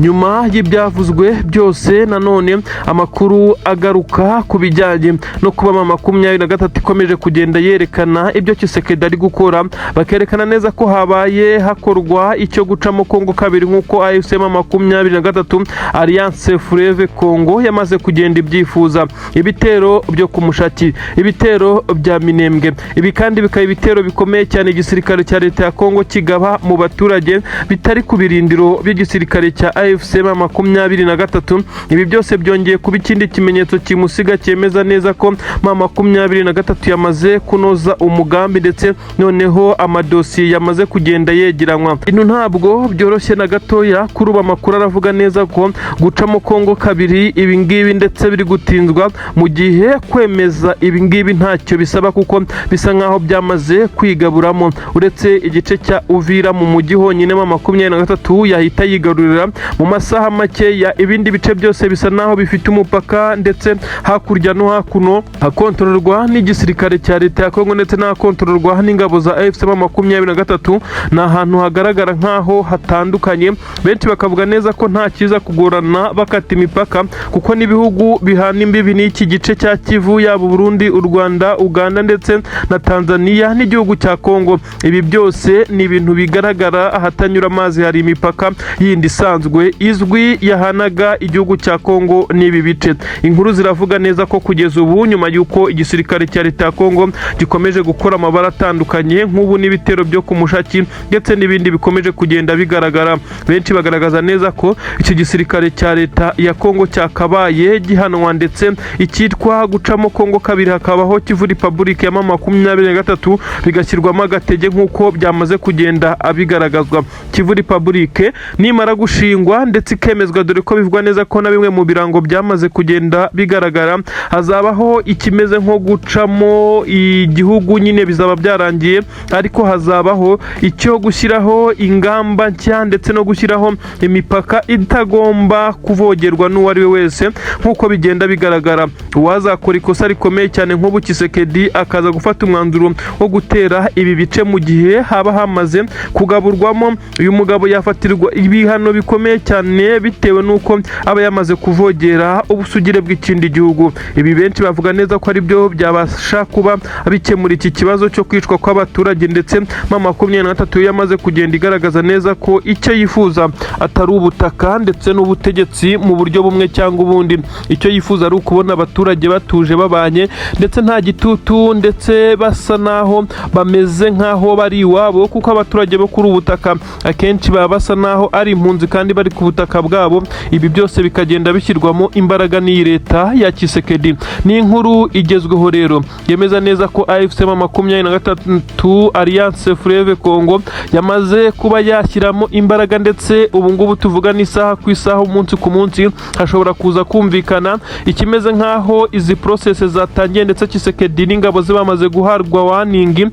Nyuma y'ibyavuzwe byose, nanone amakuru agaruka ku bijyanye no kuba M23 ikomeje kugenda yerekana ibyo Tshisekedi ari gukora, bakerekana neza ko habaye hakorwa icyo gucamo Kongo kabiri, nk'uko AFC M23, Alliance Fleuve Congo, yamaze kugenda ibyifuza. Ibitero byo ku Mushaki, ibitero bya Minembwe, ibi kandi bikaba ibitero bikomeye cyane igisirikare cya leta ya Kongo kigaba mu baturage bitari ku birindiro by'igisirikare cya AFC M23. Ibi byose byongeye kuba ikindi kimenyetso kimusiga cyemeza neza ko M23 yamaze kunoza umugambi, ndetse noneho amadosiye yamaze kugenda yegeranywa. Ibintu ntabwo byoroshye na gatoya. Kuri ubu amakuru aravuga neza ko gucamo Kongo kabiri ibi ngibi ndetse biri gutinzwa, mu gihe kwemeza ibi ngibi ntacyo bisaba, kuko bisa nkaho byamaze kwigaburamo. Uretse igice cya Uvira mu mujyi honyine M23 yahita yigarurira mu masaha makeya, ibindi bice byose bisa naho bifite umupaka, ndetse hakurya no hakuno hakontororwa n'igisirikare cya leta ya Kongo ndetse n'ahakontororwa n'ingabo za AFC M23. Ni ahantu hagaragara nk'aho hatandukanye. Benshi bakavuga neza ko nta cyiza kugorana bakata imipaka, kuko n'ibihugu bihana imbibi n'iki gice cya Kivu, yaba Burundi, u Rwanda, Uganda ndetse na Tanzania n'igihugu cya Kongo, ibi byose ni ibintu bigaragara. Ahatanyura amazi hari imipaka yindi isanzwe izwi yahanaga igihugu cya Kongo n'ibi bice. Inkuru ziravuga neza ko kugeza ubu, nyuma y'uko igisirikare cya leta ya Kongo gikomeje gukora amabara atandukanye, nk'ubu n'ibitero byo ku Mushaki ndetse n'ibindi bikomeje kugenda bigaragara, benshi bagaragaza neza ko icyo gisirikare cya leta ya Kongo cyakabaye gihanwa, ndetse icyitwa gucamo Kongo kabiri, hakabaho Kivu Republic ya M23, bigashyirwamo agatege nk'uko byamaze kugenda bigaragazwa. Kivu Republic nimara gushingwa ndetse ikemezwa, dore ko bivugwa neza ko na bimwe mu birango byamaze kugenda bigaragara, hazabaho ikimeze nko gucamo igihugu nyine, bizaba byarangiye, ariko hazabaho icyo gushyiraho ingamba nshya ndetse no gushyiraho imipaka itagomba kuvogerwa n'uwo ari we wese. Nk'uko bigenda bigaragara, uwazakora ikosa rikomeye cyane, nk'ubu Tshisekedi akaza gufata umwanzuro wo gutera ibi bice mu gihe haba hamaze kugaburwamo, uyu mugabo yafatirwa ibihano bikomeye cyane, bitewe n'uko aba yamaze kuvogera ubusugire bw'ikindi gihugu. Ibi benshi bavuga neza ko ari byo byabasha kuba bikemura iki kibazo cyo kwicwa kw'abaturage. Ndetse M23 yamaze kugenda igaragaza neza ko icyo yifuza atari ubutaka ndetse n'ubutegetsi mu buryo bumwe cyangwa ubundi. Icyo yifuza ari ukubona abaturage batuje, babanye ndetse nta gitutu, ndetse basa naho bameze nk'aho bari iwabo, kuko abaturage bo kuri ubu butaka akenshi baba basa naho ari impunzi kandi bari ku butaka bwabo. Ibi byose bikagenda bishyirwamo imbaraga n'iyi leta ya Tshisekedi. Ni inkuru igezweho rero yemeza neza ko AFC M23, Alliance Fleuve Congo, yamaze kuba yashyiramo imbaraga, ndetse ubu ngubu tuvuga n'isaha ku isaha, umunsi ku munsi, hashobora kuza kumvikana ikimeze nk'aho izi process zatangiye, ndetse Tshisekedi n'ingabo ze bamaze guhabwa warning,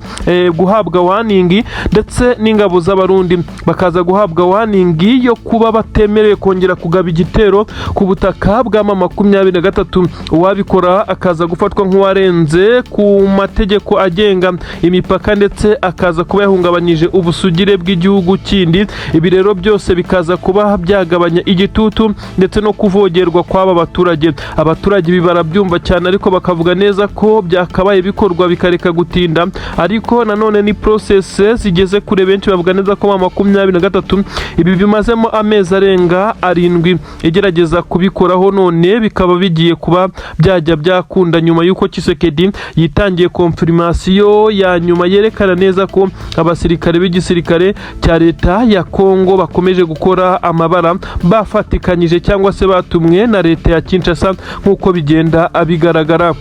guhabwa warning, ndetse n'ingabo z'Abarundi bakaza guhabwa warning yo kuba batemerewe kongera kugaba igitero ku butaka bwa M23. Uwabikora akaza gufatwa nk'uwarenze ku mategeko agenga imipaka, ndetse akaza kuba yahungabanyije ubusugire bw'igihugu kindi. Ibi rero byose bikaza kuba byagabanya igitutu ndetse no kuvogerwa kw'aba baturage. Abaturage ibi barabyumva cyane, ariko bakavuga neza ko byakabaye bikorwa bikareka gutinda, ariko nanone ni process zigeze kure. Benshi bavuga neza ko M23 ibi bimazemo amezi arenga 7 igerageza kubikoraho, none bikaba bigiye kuba byajya byakunda nyuma y'uko Tshisekedi yitangiye confirmation ya nyuma yerekana neza ko abasirikare b'igisirikare cya leta ya Kongo bakomeje gukora amabara, bafatikanyije cyangwa se batumwe na leta ya Kinshasa. Nk'uko bigenda bigaragara,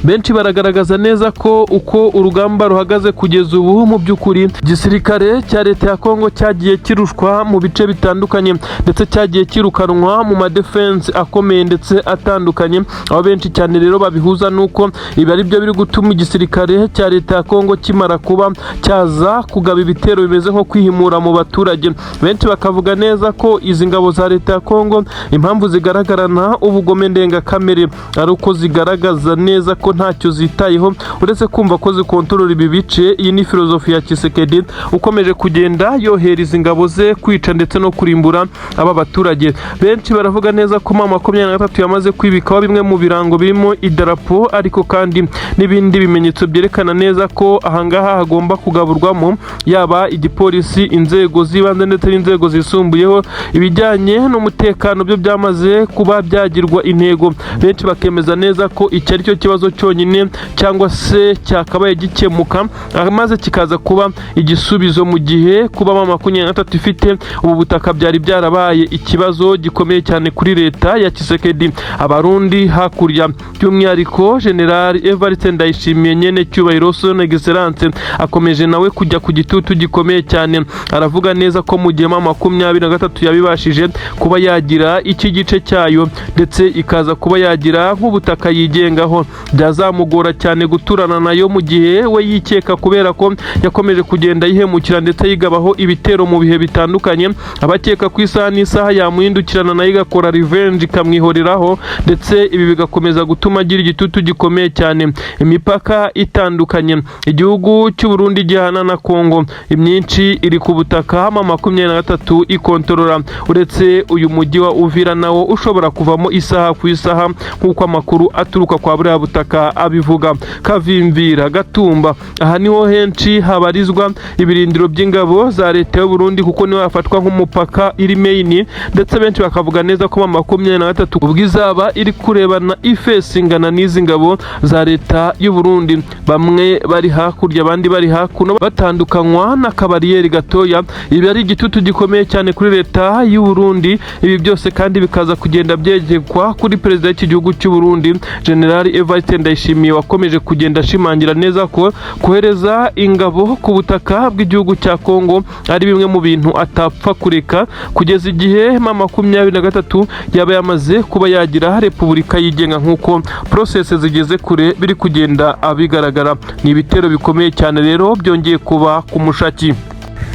benshi baragaragaza neza ko uko urugamba ruhagaze kugeza ubu, mu by'ukuri igisirikare cya leta ya Kongo cyagiye kirushwa mu bice bitandukanye, ndetse cyagiye kirukanwa mu madefense akomeye ndetse atandukanye, aho benshi cyane rero babihuza nuko ibi ari byo biri gutuma igisirikare cya leta ya Kongo kimara kuba cyaza kugaba ibitero bimeze nko kwihimura mu baturage. Benshi bakavuga neza ko izi ngabo za leta ya Kongo, impamvu zigaragarana ubugome ndengakamere ari uko zigaragaza neza ko ko ntacyo zitayeho uretse kumva ko zikontorora ibi bice. Iyi ni filozofi ya Tshisekedi ukomeje kugenda yohereza ingabo ze kwica ndetse no kurimbura aba baturage. Benshi baravuga neza ko M23 yamaze kwibikaho bimwe mu birango birimo idarapo, ariko kandi n'ibindi bimenyetso byerekana neza ko ahangaha hagomba kugaburwamo yaba igipolisi, inzego z'ibanze ndetse n'inzego zisumbuyeho. Ibijyanye n'umutekano byo byamaze kuba byagirwa intego. Benshi bakemeza neza ko iki ari cyo kibazo cyonyine cyangwa se cyakabaye gikemuka maze kikaza kuba igisubizo, mu gihe kuba M23 ifite ubu butaka byari byarabaye ikibazo gikomeye cyane kuri leta ya Tshisekedi. Abarundi hakurya, by'umwihariko General Evariste Ndayishimiye, nyene cyubahiro Son Excellence, akomeje nawe kujya ku gitutu gikomeye cyane. Aravuga neza ko mu gihe M23 yabibashije kuba yagira iki gice cyayo ndetse ikaza kuba yagira nk'ubutaka yigengaho, byazamugora cyane guturana nayo, mu gihe we yikeka kubera ko yakomeje kugenda yihemukira ndetse yigabaho ibitero mu bihe bitandukanye, abakeka ku isaha n'isaha yamuhindukirana nayo igakora revenge, ikamwihoreraho, ndetse ibi bigakomeza gutuma agira igitutu gikomeye cyane. Imipaka itandukanye igihugu cy'u Burundi gihana na Kongo, imyinshi iri ku butaka M23 ikontorora, uretse uyu mujyi wa Uvira nawo ushobora kuvamo isaha ku isaha nk'uko amakuru aturuka kwa buriya butaka abivuga. Kavimvira, Gatumba, aha niho henshi habarizwa ibirindiro by'ingabo za leta y'u Burundi, kuko niho hafatwa nk'umupaka iri main, ndetse benshi bakavuga neza ko M23 ubwo izaba iri kurebana ifesi ingana n'izi ngabo za leta y'u Burundi, bamwe bari hakurya abandi bari hakuno, batandukanywa n'akabariyeri gatoya. Ibi ari igitutu gikomeye cyane kuri leta y'u Burundi. Ibi byose kandi bikaza kugenda byegekwa kuri perezida w'iki gihugu cy'u Burundi, General Evariste Ndayishimiye, wakomeje kugenda ashimangira neza ko kohereza ingabo ku butaka bw'igihugu cya Kongo ari bimwe mu bintu atapfa kureka kugeza igihe M23 yaba yamaze kuba yagira repubulika yigenga, nk'uko process zigeze kure biri kugenda bigaragara. Ni ibitero bikomeye cyane rero byongeye kuba ku Mushaki.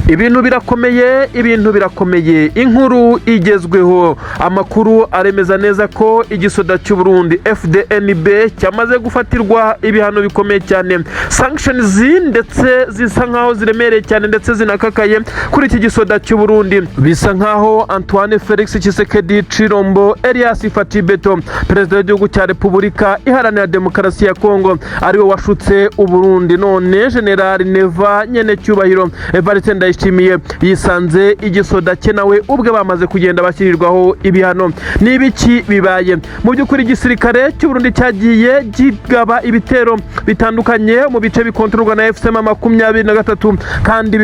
Ibintu birakomeye, ibintu birakomeye. Inkuru igezweho, amakuru aremeza neza ko igisoda cy'u Burundi FDNB cyamaze gufatirwa ibihano bikomeye cyane, sanctions ndetse zisa nkaho ziremereye cyane ndetse zinakakaye kuri iki gisoda cy'u Burundi. Bisa nkaho Antoine Felix Tshisekedi Tshilombo Elias Fatshi Beto, perezida w'igihugu cya Repubulika Iharanira Demokarasi ya Kongo, ariwe washutse u Burundi, none General Neva nyene cyubahiro Evariste Ndayishimiye yisanze igisoda cye nawe ubwe bamaze kugenda bashyirirwaho ibihano. Ni ibiki bibaye? Mu by'ukuri igisirikare cy'u Burundi cyagiye kigaba ibitero bitandukanye mu bice bikontororwa na AFC M23, kandi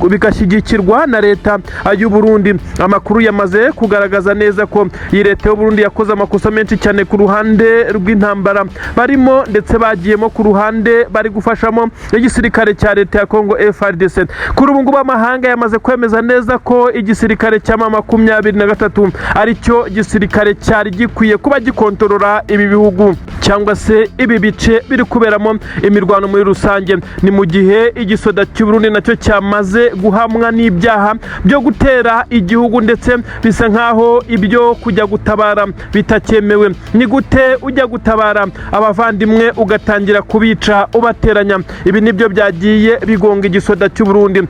bigashyigikirwa na leta y'u Burundi. Amakuru yamaze kugaragaza neza ko iyi leta y'u Burundi yakoze amakosa menshi cyane ku ruhande rw'intambara barimo, ndetse bagiyemo ku ruhande bari gufashamo igisirikare cya leta ya Kongo FARDC. Kuri ubu ngubu amahanga yamaze kwemeza neza ko igisirikare cya M23 aricyo gisirikare cyari gikwiye kuba gikontorora ibi bihugu cyangwa se ibi bice biri kuberamo imirwano muri rusange. Ni mu gihe igisoda cy'u Burundi nacyo cyamaze guhamwa n'ibyaha byo gutera igihugu, ndetse bisa nkaho ibyo kujya gutabara bitakemewe. Ni gute ujya gutabara abavandimwe ugatangira kubica ubateranya? Ibi nibyo byagiye bigonga igisoda cy'u Burundi.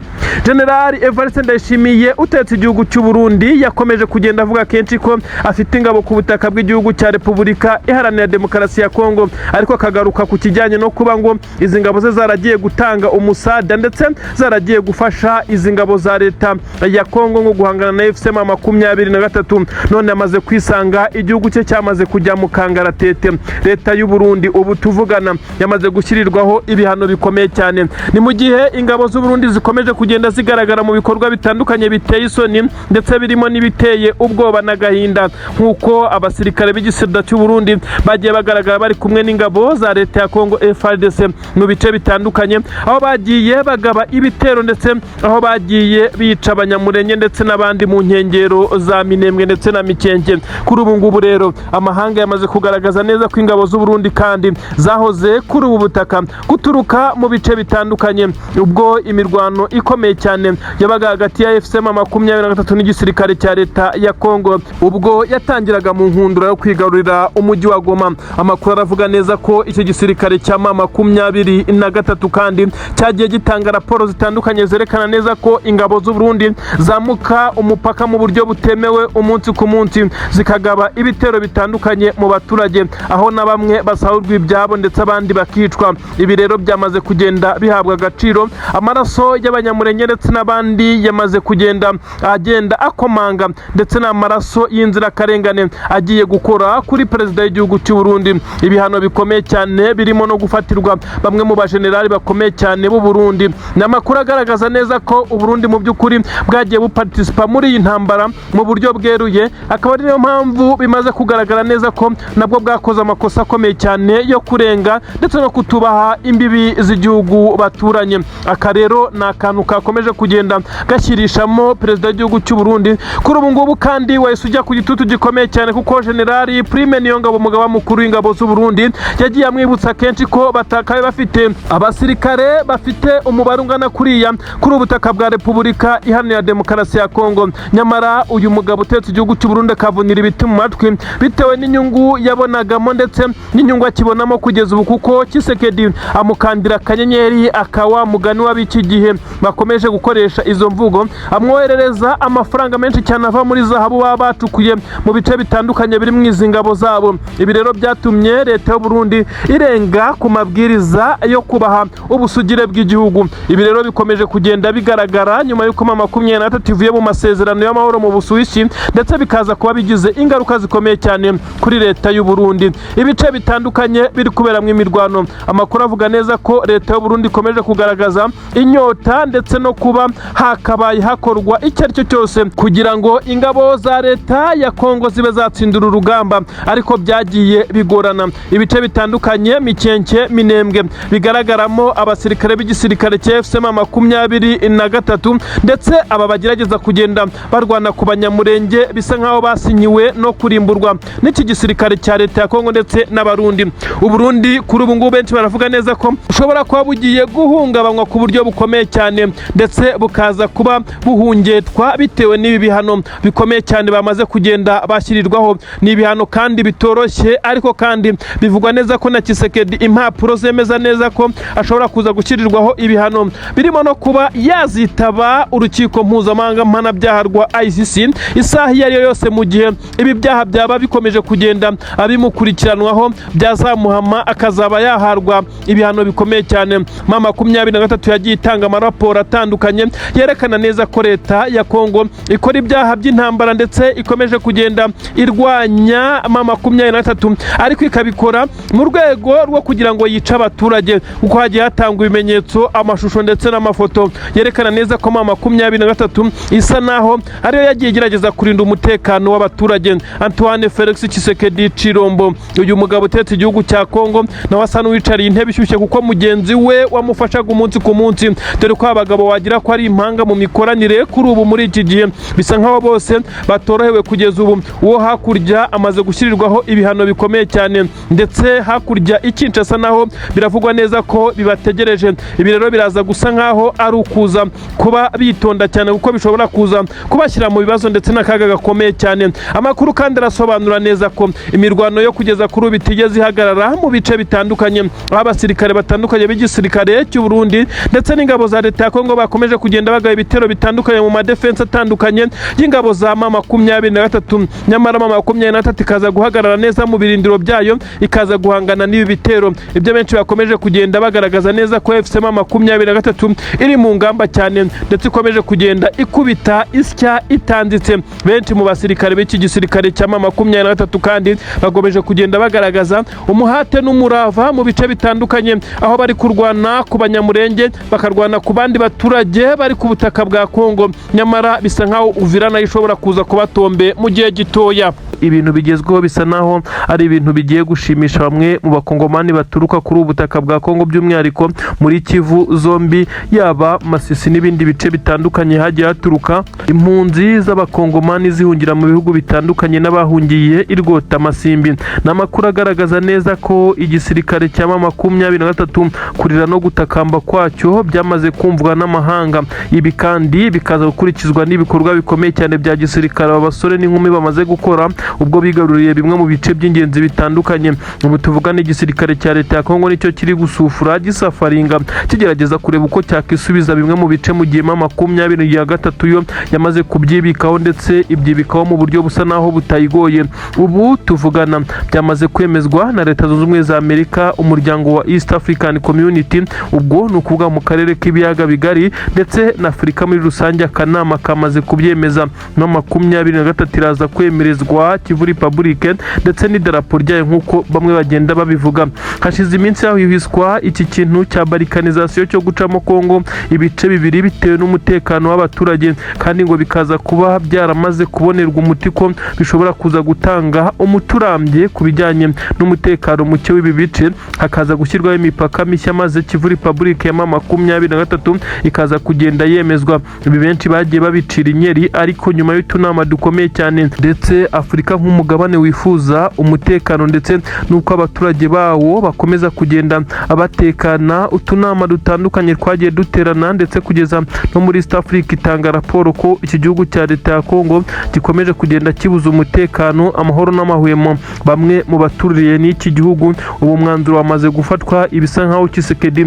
General Evariste Ndayishimiye utetse igihugu cy'u Burundi yakomeje kugenda avuga kenshi ko afite ingabo ku butaka bw'igihugu cya Repubulika Iharanira Demokarasi ya Kongo, ariko akagaruka ku kijyanye no kuba ngo izi ngabo ze zaragiye gutanga umusada ndetse zaragiye gufasha izi ngabo za leta ya Kongo ngo guhangana na AFC M23, none amaze kwisanga igihugu cye cyamaze kujya mu kangaratete. Leta y'u Burundi ubu tuvugana yamaze gushyirirwaho ibihano bikomeye cyane. Ni mu gihe ingabo z'u Burundi zikomeje kugenda zigaragara mu bikorwa bitandukanye biteye isoni ndetse birimo n'ibiteye ubwoba n'agahinda, nk'uko abasirikare b'igisirikare cy'u Burundi bagiye bagaragara bari kumwe n'ingabo za leta ya Kongo FARDC mu bice bitandukanye, aho bagiye bagaba ibitero ndetse aho bagiye bica Abanyamurenge ndetse n'abandi mu nkengero za Minembwe ndetse na Mikenke. Kuri ubu ngubu rero amahanga yamaze kugaragaza neza ko ingabo z'u Burundi kandi zahoze kuri ubu butaka guturuka mu bice bitandukanye ubwo imirwano ikomeye. cyane yabaga hagati ya AFC M 23 n'igisirikare cya leta ya Kongo ubwo yatangiraga mu nkundura yo kwigarurira umujyi wa Goma. Amakuru aravuga neza ko icyo gisirikare cya M 23 kandi cyagiye gitanga raporo zitandukanye zerekana neza ko ingabo z'u Burundi zambuka umupaka mu buryo butemewe umunsi ku munsi, zikagaba ibitero bitandukanye mu baturage, aho na bamwe basahurwa ibyabo ndetse abandi bakicwa. Ibi rero byamaze kugenda bihabwa agaciro. Amaraso y'Abanyamurenge ndetse n'abandi yamaze kugenda agenda akomanga, ndetse n'amaraso y'inzirakarengane agiye gukora kuri perezida w'igihugu cy'u Burundi ibihano bikomeye cyane, birimo no gufatirwa bamwe mu bajenerali bakomeye cyane b'u Burundi. Ni amakuru agaragaza neza ko u Burundi mu by'ukuri bwagiye buparticipa muri iyi ntambara mu buryo bweruye, akaba ari niyo mpamvu bimaze kugaragara neza ko nabwo bwakoze amakosa akomeye cyane yo kurenga ndetse no kutubaha imbibi z'igihugu baturanye. Aka rero ni akantu kakomeje kugenda gashyirishamo perezida w'igihugu cy'u Burundi kuri ubu ngubu, kandi wahise ujya ku gitutu gikomeye cyane, kuko Generali Prime Niyongabo, umugaba mukuru w'ingabo z'u Burundi, yagiye amwibutsa kenshi ko batakaye bafite abasirikare bafite umubare ungana kuriya kuri ubu butaka bwa Repubulika Iharanira Demokarasi ya Kongo. Nyamara uyu mugabo utetse igihugu cy'u Burundi akavunira ibiti mu matwi bitewe n'inyungu yabonagamo ndetse n'inyungu akibonamo kugeza ubu, kuko Tshisekedi amukandira akanyenyeri, akawa mugani w'ab'iki gihe bakomeje gukoresha izo mvugo, amwoherereza amafaranga menshi cyane ava muri zahabu baba bacukuye mu bice bitandukanye biri mu izi ngabo zabo. Ibi rero byatumye leta y'u Burundi irenga ku mabwiriza yo kubaha ubusugire bw'igihugu. Ibi rero bikomeje kugenda bigaragara nyuma y'uko M 23 ivuye mu masezerano y'amahoro mu Busuwisi, ndetse bikaza kuba bigize ingaruka zikomeye cyane kuri leta y'u Burundi. Ibice bitandukanye biri kuberamo imirwano, amakuru avuga neza ko leta y'u Burundi ikomeje kugaragaza inyota ndetse no kuba hakabaye hakorwa icyo ari cyo cyose kugira ngo ingabo za leta ya Kongo zibe zatsindura urugamba, ariko byagiye bigorana. Ibice bitandukanye, Mikenke, Minembwe, bigaragaramo abasirikare b'igisirikare cya AFC M 23, ndetse aba bagerageza kugenda barwana ku Banyamurenge, bisa nkaho basinyiwe no kurimburwa n'iki gisirikare cya leta ya Kongo ndetse n'Abarundi. Uburundi kuri ubu ngubu benshi baravuga neza ko bushobora kuba bugiye guhungabanywa ku buryo bukomeye cyane, ndetse bukaza kuba buhungetwa bitewe n'ibi bihano bikomeye cyane bamaze kugenda bashyirirwaho. Ni ibihano kandi bitoroshye, ariko kandi bivugwa neza ko na Tshisekedi impapuro zemeza neza ko ashobora kuza gushyirirwaho ibihano, birimo no kuba yazitaba urukiko mpuzamahanga mpanabyaha rwa ICC isaha iyo ari yo yose, mu gihe ibi byaha byaba bikomeje kugenda abimukurikiranwaho byazamuhama, akazaba yaharwa ibihano bikomeye cyane. M 23 yagiye itanga amaraporo atandukanye yerekana neza ko leta ya Kongo ikora ibyaha by'intambara, ndetse ikomeje kugenda irwanya M 23, ariko ikabikora mu rwego rwo kugira ngo yice abaturage, kuko hagiye hatangwa ibimenyetso, amashusho ndetse n'amafoto yerekana neza ko M 23 isa naho ariyo yagiye igerageza kurinda umutekano w'abaturage. Antoine Felix Tshisekedi Tshilombo, uyu mugabo utetse igihugu cya Kongo, nawe asa n'uwicariye intebe ishyushye, kuko mugenzi we wamufashaga umunsi ku munsi, dore ko abagabo wagira ko ari impanga mu mikoranire, kuri ubu muri iki gihe bisa nkaho bose batorohewe kugeza ubu. Uwo hakurya amaze gushyirirwaho ibihano bikomeye cyane, ndetse hakurya i Kinshasa naho biravugwa neza ko bibategereje. Ibi rero biraza gusa nkaho ari ukuza kuba bitonda cyane, kuko bishobora kuza kubashyira mu bibazo ndetse n'akaga gakomeye cyane. Amakuru kandi arasobanura neza ko imirwano yo kugeza kuri ubu itigeze ihagarara mu bice bitandukanye, aho abasirikare batandukanye b'igisirikare cy'u Burundi ndetse n'ingabo za leta ya Kongo bakomeje kugenda bagaba ibitero bitandukanye mu madefense atandukanye y'ingabo za M 23. Nyamara M 23 ikaza guhagarara neza mu birindiro byayo, ikaza guhangana n'ibi bitero. Ibyo benshi bakomeje kugenda bagaragaza neza ko AFC M 23 iri mu ngamba cyane, ndetse ikomeje kugenda ikubita isya itanditse. Benshi mu basirikare b'iki gisirikare cya M 23 kandi bakomeje kugenda bagaragaza umuhate n'umurava mu bice bitandukanye, aho bari kurwana ku Banyamurenge, bakarwana ku bandi baturage bari ku butaka bwa Kongo. Nyamara bisa nkaho Uvira nayo ishobora kuza kubatombe mu gihe gitoya. Ibintu bigezweho bisa naho ari ibintu bigiye gushimisha bamwe mu bakongomani baturuka kuri ubu butaka bwa Kongo, by'umwihariko muri Kivu zombi, yaba Masisi n'ibindi bice bitandukanye hagiye haturuka Impunzi z'Abakongomani zihungira mu bihugu bitandukanye n'abahungiye i Rwotamasimbi. Ni amakuru agaragaza neza ko igisirikare cya M23 kurira no gutakamba kwacyo byamaze kumvwa n'amahanga. Ibi kandi bikaza gukurikizwa n'ibikorwa bikomeye cyane bya gisirikare aba basore n'inkumi bamaze gukora ubwo bigaruriye bimwe mu bice by'ingenzi bitandukanye. Ubu tuvugana, igisirikare cya leta ya Kongo nicyo kiri gusufura, gisafaringa, kigerageza kureba uko cyakisubiza bimwe mu bice, mu gihe M23 yo yamaze kubyibikaho, ndetse ibyibikaho mu buryo busa naho butayigoye. Ubu tuvugana byamaze kwemezwa na Leta Zunze Ubumwe za Amerika, umuryango wa East African Community, ubwo ni ukuvuga mu karere k'Ibiyaga Bigari ndetse na Afurika muri rusange. Akanama kamaze kubyemeza. M23 iraza kwemerezwa Kivu Republic ndetse n'idarapo ryayo, nk'uko bamwe bagenda babivuga. Hashize iminsi hahwihwiswa iki kintu cya balkanisation, cyo gucamo Kongo ibice bibiri bitewe n'umutekano w'abaturage, kandi ngo bikaza kuba byaramaze kubonerwa umuti, ko bishobora kuza gutanga umuti urambye ku bijyanye n'umutekano muke w'ibi bice, hakaza gushyirwaho imipaka mishya, maze Kivu Republic ya M23 ikaza kugenda yemezwa. Ibi benshi bagiye babicira inyeri, ariko nyuma y'utunama dukomeye cyane, ndetse Afurika nk'umugabane wifuza umutekano ndetse n'uko abaturage bawo bakomeza kugenda batekana, utunama dutandukanye twagiye duterana, ndetse kugeza no muri East Africa itanga raporo ko iki gihugu cya leta ya Kongo gikomeje kugenda kibuza umutekano, amahoro n'amahwemo bamwe mu baturiye n'iki gihugu. Ubu mwanzuro wamaze gufatwa. Ibisa nkaho Tshisekedi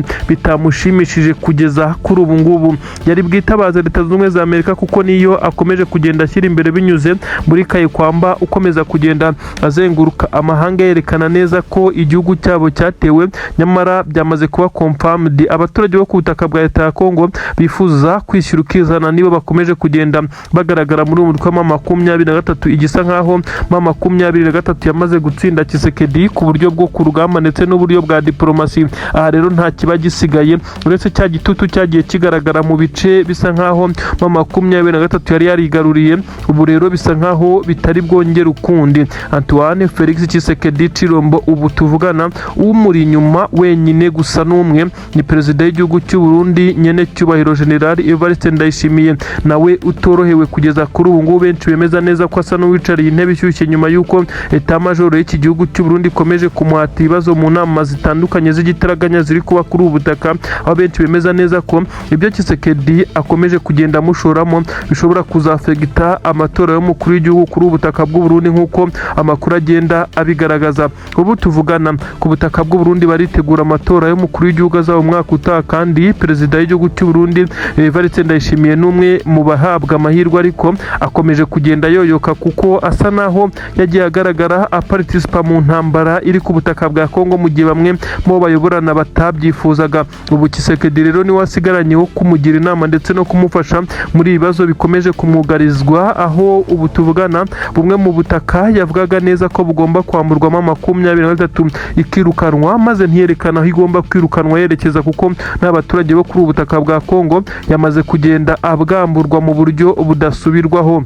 bitamushimishije kugeza kuri ubu ngubu, yari bwitabaze Leta Zunze Ubumwe za Amerika, kuko niyo akomeje kugenda ashyira imbere binyuze muri Kayikwamba, ukomeza kugenda azenguruka amahanga yerekana neza ko igihugu cyabo cyatewe. Nyamara byamaze kuba confirmed, abaturage bo ku butaka bwa leta ya Kongo bifuza kwishyura ukizana nibo bakomeje kugenda bagaragara muri uyu mutwe wa M23. Igisa nkaho M23 yamaze gutsinda Tshisekedi ku buryo bwo ku rugamba ndetse n'uburyo bwa diplomasi. Aha rero nta kiba gisigaye uretse cya gitutu cyagiye kigaragara mu bice bisa nkaho M23 yari yarigaruriye. Ubu rero bisa nkaho bitari bwongere ukundi. Antoine Felix Tshisekedi Tshilombo, ubu tuvugana umuri inyuma wenyine gusa n'umwe, ni perezida w'igihugu cy'u Burundi, nyene cyubahiro General Evariste Ndayishimiye, nawe utorohewe kugeza kuri ubu ngubu. Benshi bemeza neza ko asa n'uwicariye intebe ishyushye nyuma y'uko état-major y'iki gihugu cy'u Burundi ikomeje kumuhata ibibazo mu nama zitandukanye z'igitaraganya ziri kuba kuri ubu butaka, aho benshi bemeza neza ko ibyo Tshisekedi akomeje kugenda amushoramo bishobora kuzafegita amatora y'umukuru w'igihugu kuri ubu butaka bw'u Burundi, nk'uko amakuru agenda abigaragaza. Ubu tuvugana, ku butaka bw'u Burundi baritegura amatora y'umukuru w'igihugu azaba umwaka utaha, kandi perezida w'igihugu cy'u Burundi Evariste Ndayishimiye n'umwe mu bahabwa amahirwe, ariko akomeje kugenda yoyoka kuko asa naho yagiye agaragara aparitisipa mu ntambara iri ku butaka bwa Kongo, mu gihe bamwe mu bo bayoborana batabyifuzaga. Ubu Tshisekedi rero niwe wasigaranye wo kumugira inama ndetse no kumufasha muri ibi bibazo bikomeje kumwugarizwa, aho ubu tuvugana bumwe mu butaka yavugaga neza ko bugomba kwamburwamo M23 ikirukanwa, maze ntiyerekana aho igomba kwirukanwa yerekeza, kuko n'abaturage bo kuri ubu butaka bwa Kongo yamaze kugenda abwamburwa mu buryo budasubirwaho.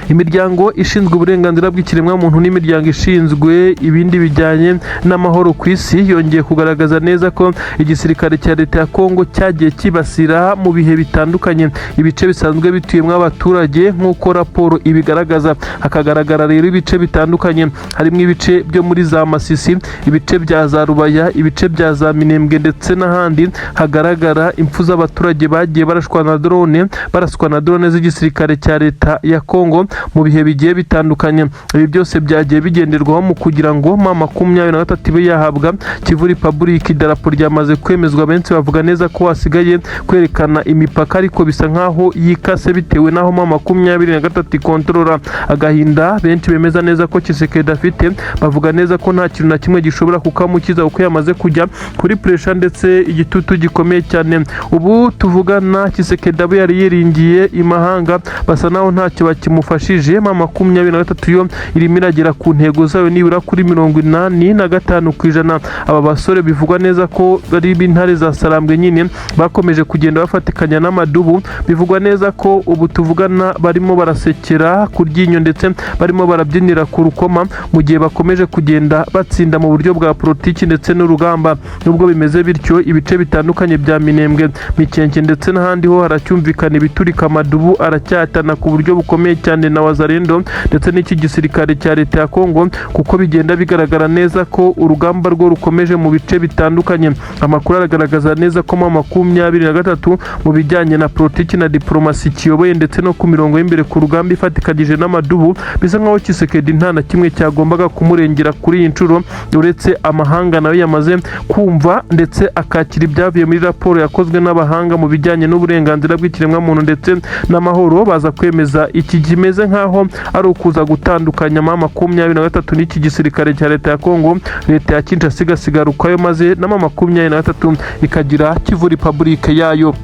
Imiryango ishinzwe uburenganzira bw'ikiremwamuntu n'imiryango ishinzwe ibindi bijyanye n'amahoro ku isi yongeye kugaragaza neza ko igisirikare cya leta ya Kongo cyagiye kibasira mu bihe bitandukanye ibice bisanzwe bituyemo abaturage, nk'uko raporo ibigaragaza. Hakagaragara rero ibice bitandukanye, harimo ibice byo muri za Masisi, ibice bya za Rubaya, ibice bya za Minembwe ndetse n'ahandi hagaragara impfu z'abaturage bagiye barashwa na drone, baraswa na drone z'igisirikare cya leta ya Kongo mu bihe bigiye bitandukanye. Ibi byose byagiye bigenderwaho mu kugira ngo M23 ibe yahabwa Kivu Republic. Idarapo ryamaze kwemezwa, benshi bavuga neza ko hasigaye kwerekana imipaka, ariko bisa nkaho yikase bitewe n'aho M23 ikontorora. Agahinda benshi bemeza neza ko Tshisekedi afite, bavuga neza ko nta kintu na kimwe gishobora kukamukiza, kuko yamaze kujya kuri pressure ndetse igitutu gikomeye cyane. Ubu tuvugana, Tshisekedi abo yari yiringiye imahanga basa naho ntacyo bakimufashije. bifashije, M23 yo irimo iragera ku ntego zayo nibura kuri 85%. Aba basore bivugwa neza ko ari b'intare za Sarambwe nyine, bakomeje kugenda bafatikanya n'amadubu. Bivugwa neza ko ubu tuvugana barimo barasekera ku ryinyo ndetse barimo barabyinira ku rukoma, mu gihe bakomeje kugenda batsinda mu buryo bwa politiki ndetse n'urugamba. Nubwo bimeze bityo, ibice bitandukanye bya Minembwe, Mikenke ndetse n'ahandi ho haracyumvikana ibiturika. Amadubu aracyatana ku buryo bukomeye cyane na Wazalendo ndetse n'iki gisirikare cya leta ya Kongo, kuko bigenda bigaragara neza ko urugamba rwo rukomeje mu bice bitandukanye. Amakuru aragaragaza neza ko M23 mu bijyanye na politiki na diplomasi kiyoboye, ndetse no ku mirongo y'imbere ku rugamba ifatikanyije n'amadubu. Bisa nkaho Tshisekedi nta na kimwe cyagombaga kumurengera kuri iyi nshuro, uretse amahanga nayo yamaze kumva ndetse akakira ibyavuye muri raporo yakozwe n'abahanga mu bijyanye n'uburenganzira bw'ikiremwamuntu ndetse n'amahoro, baza kwemeza iki kimeze nk'aho ari ukuza gutandukanya M23 n'iki gisirikare cya leta ya Kongo. Leta ya Kinshasa igasigara ukwayo, maze na M23 ikagira Kivu Republic yayo.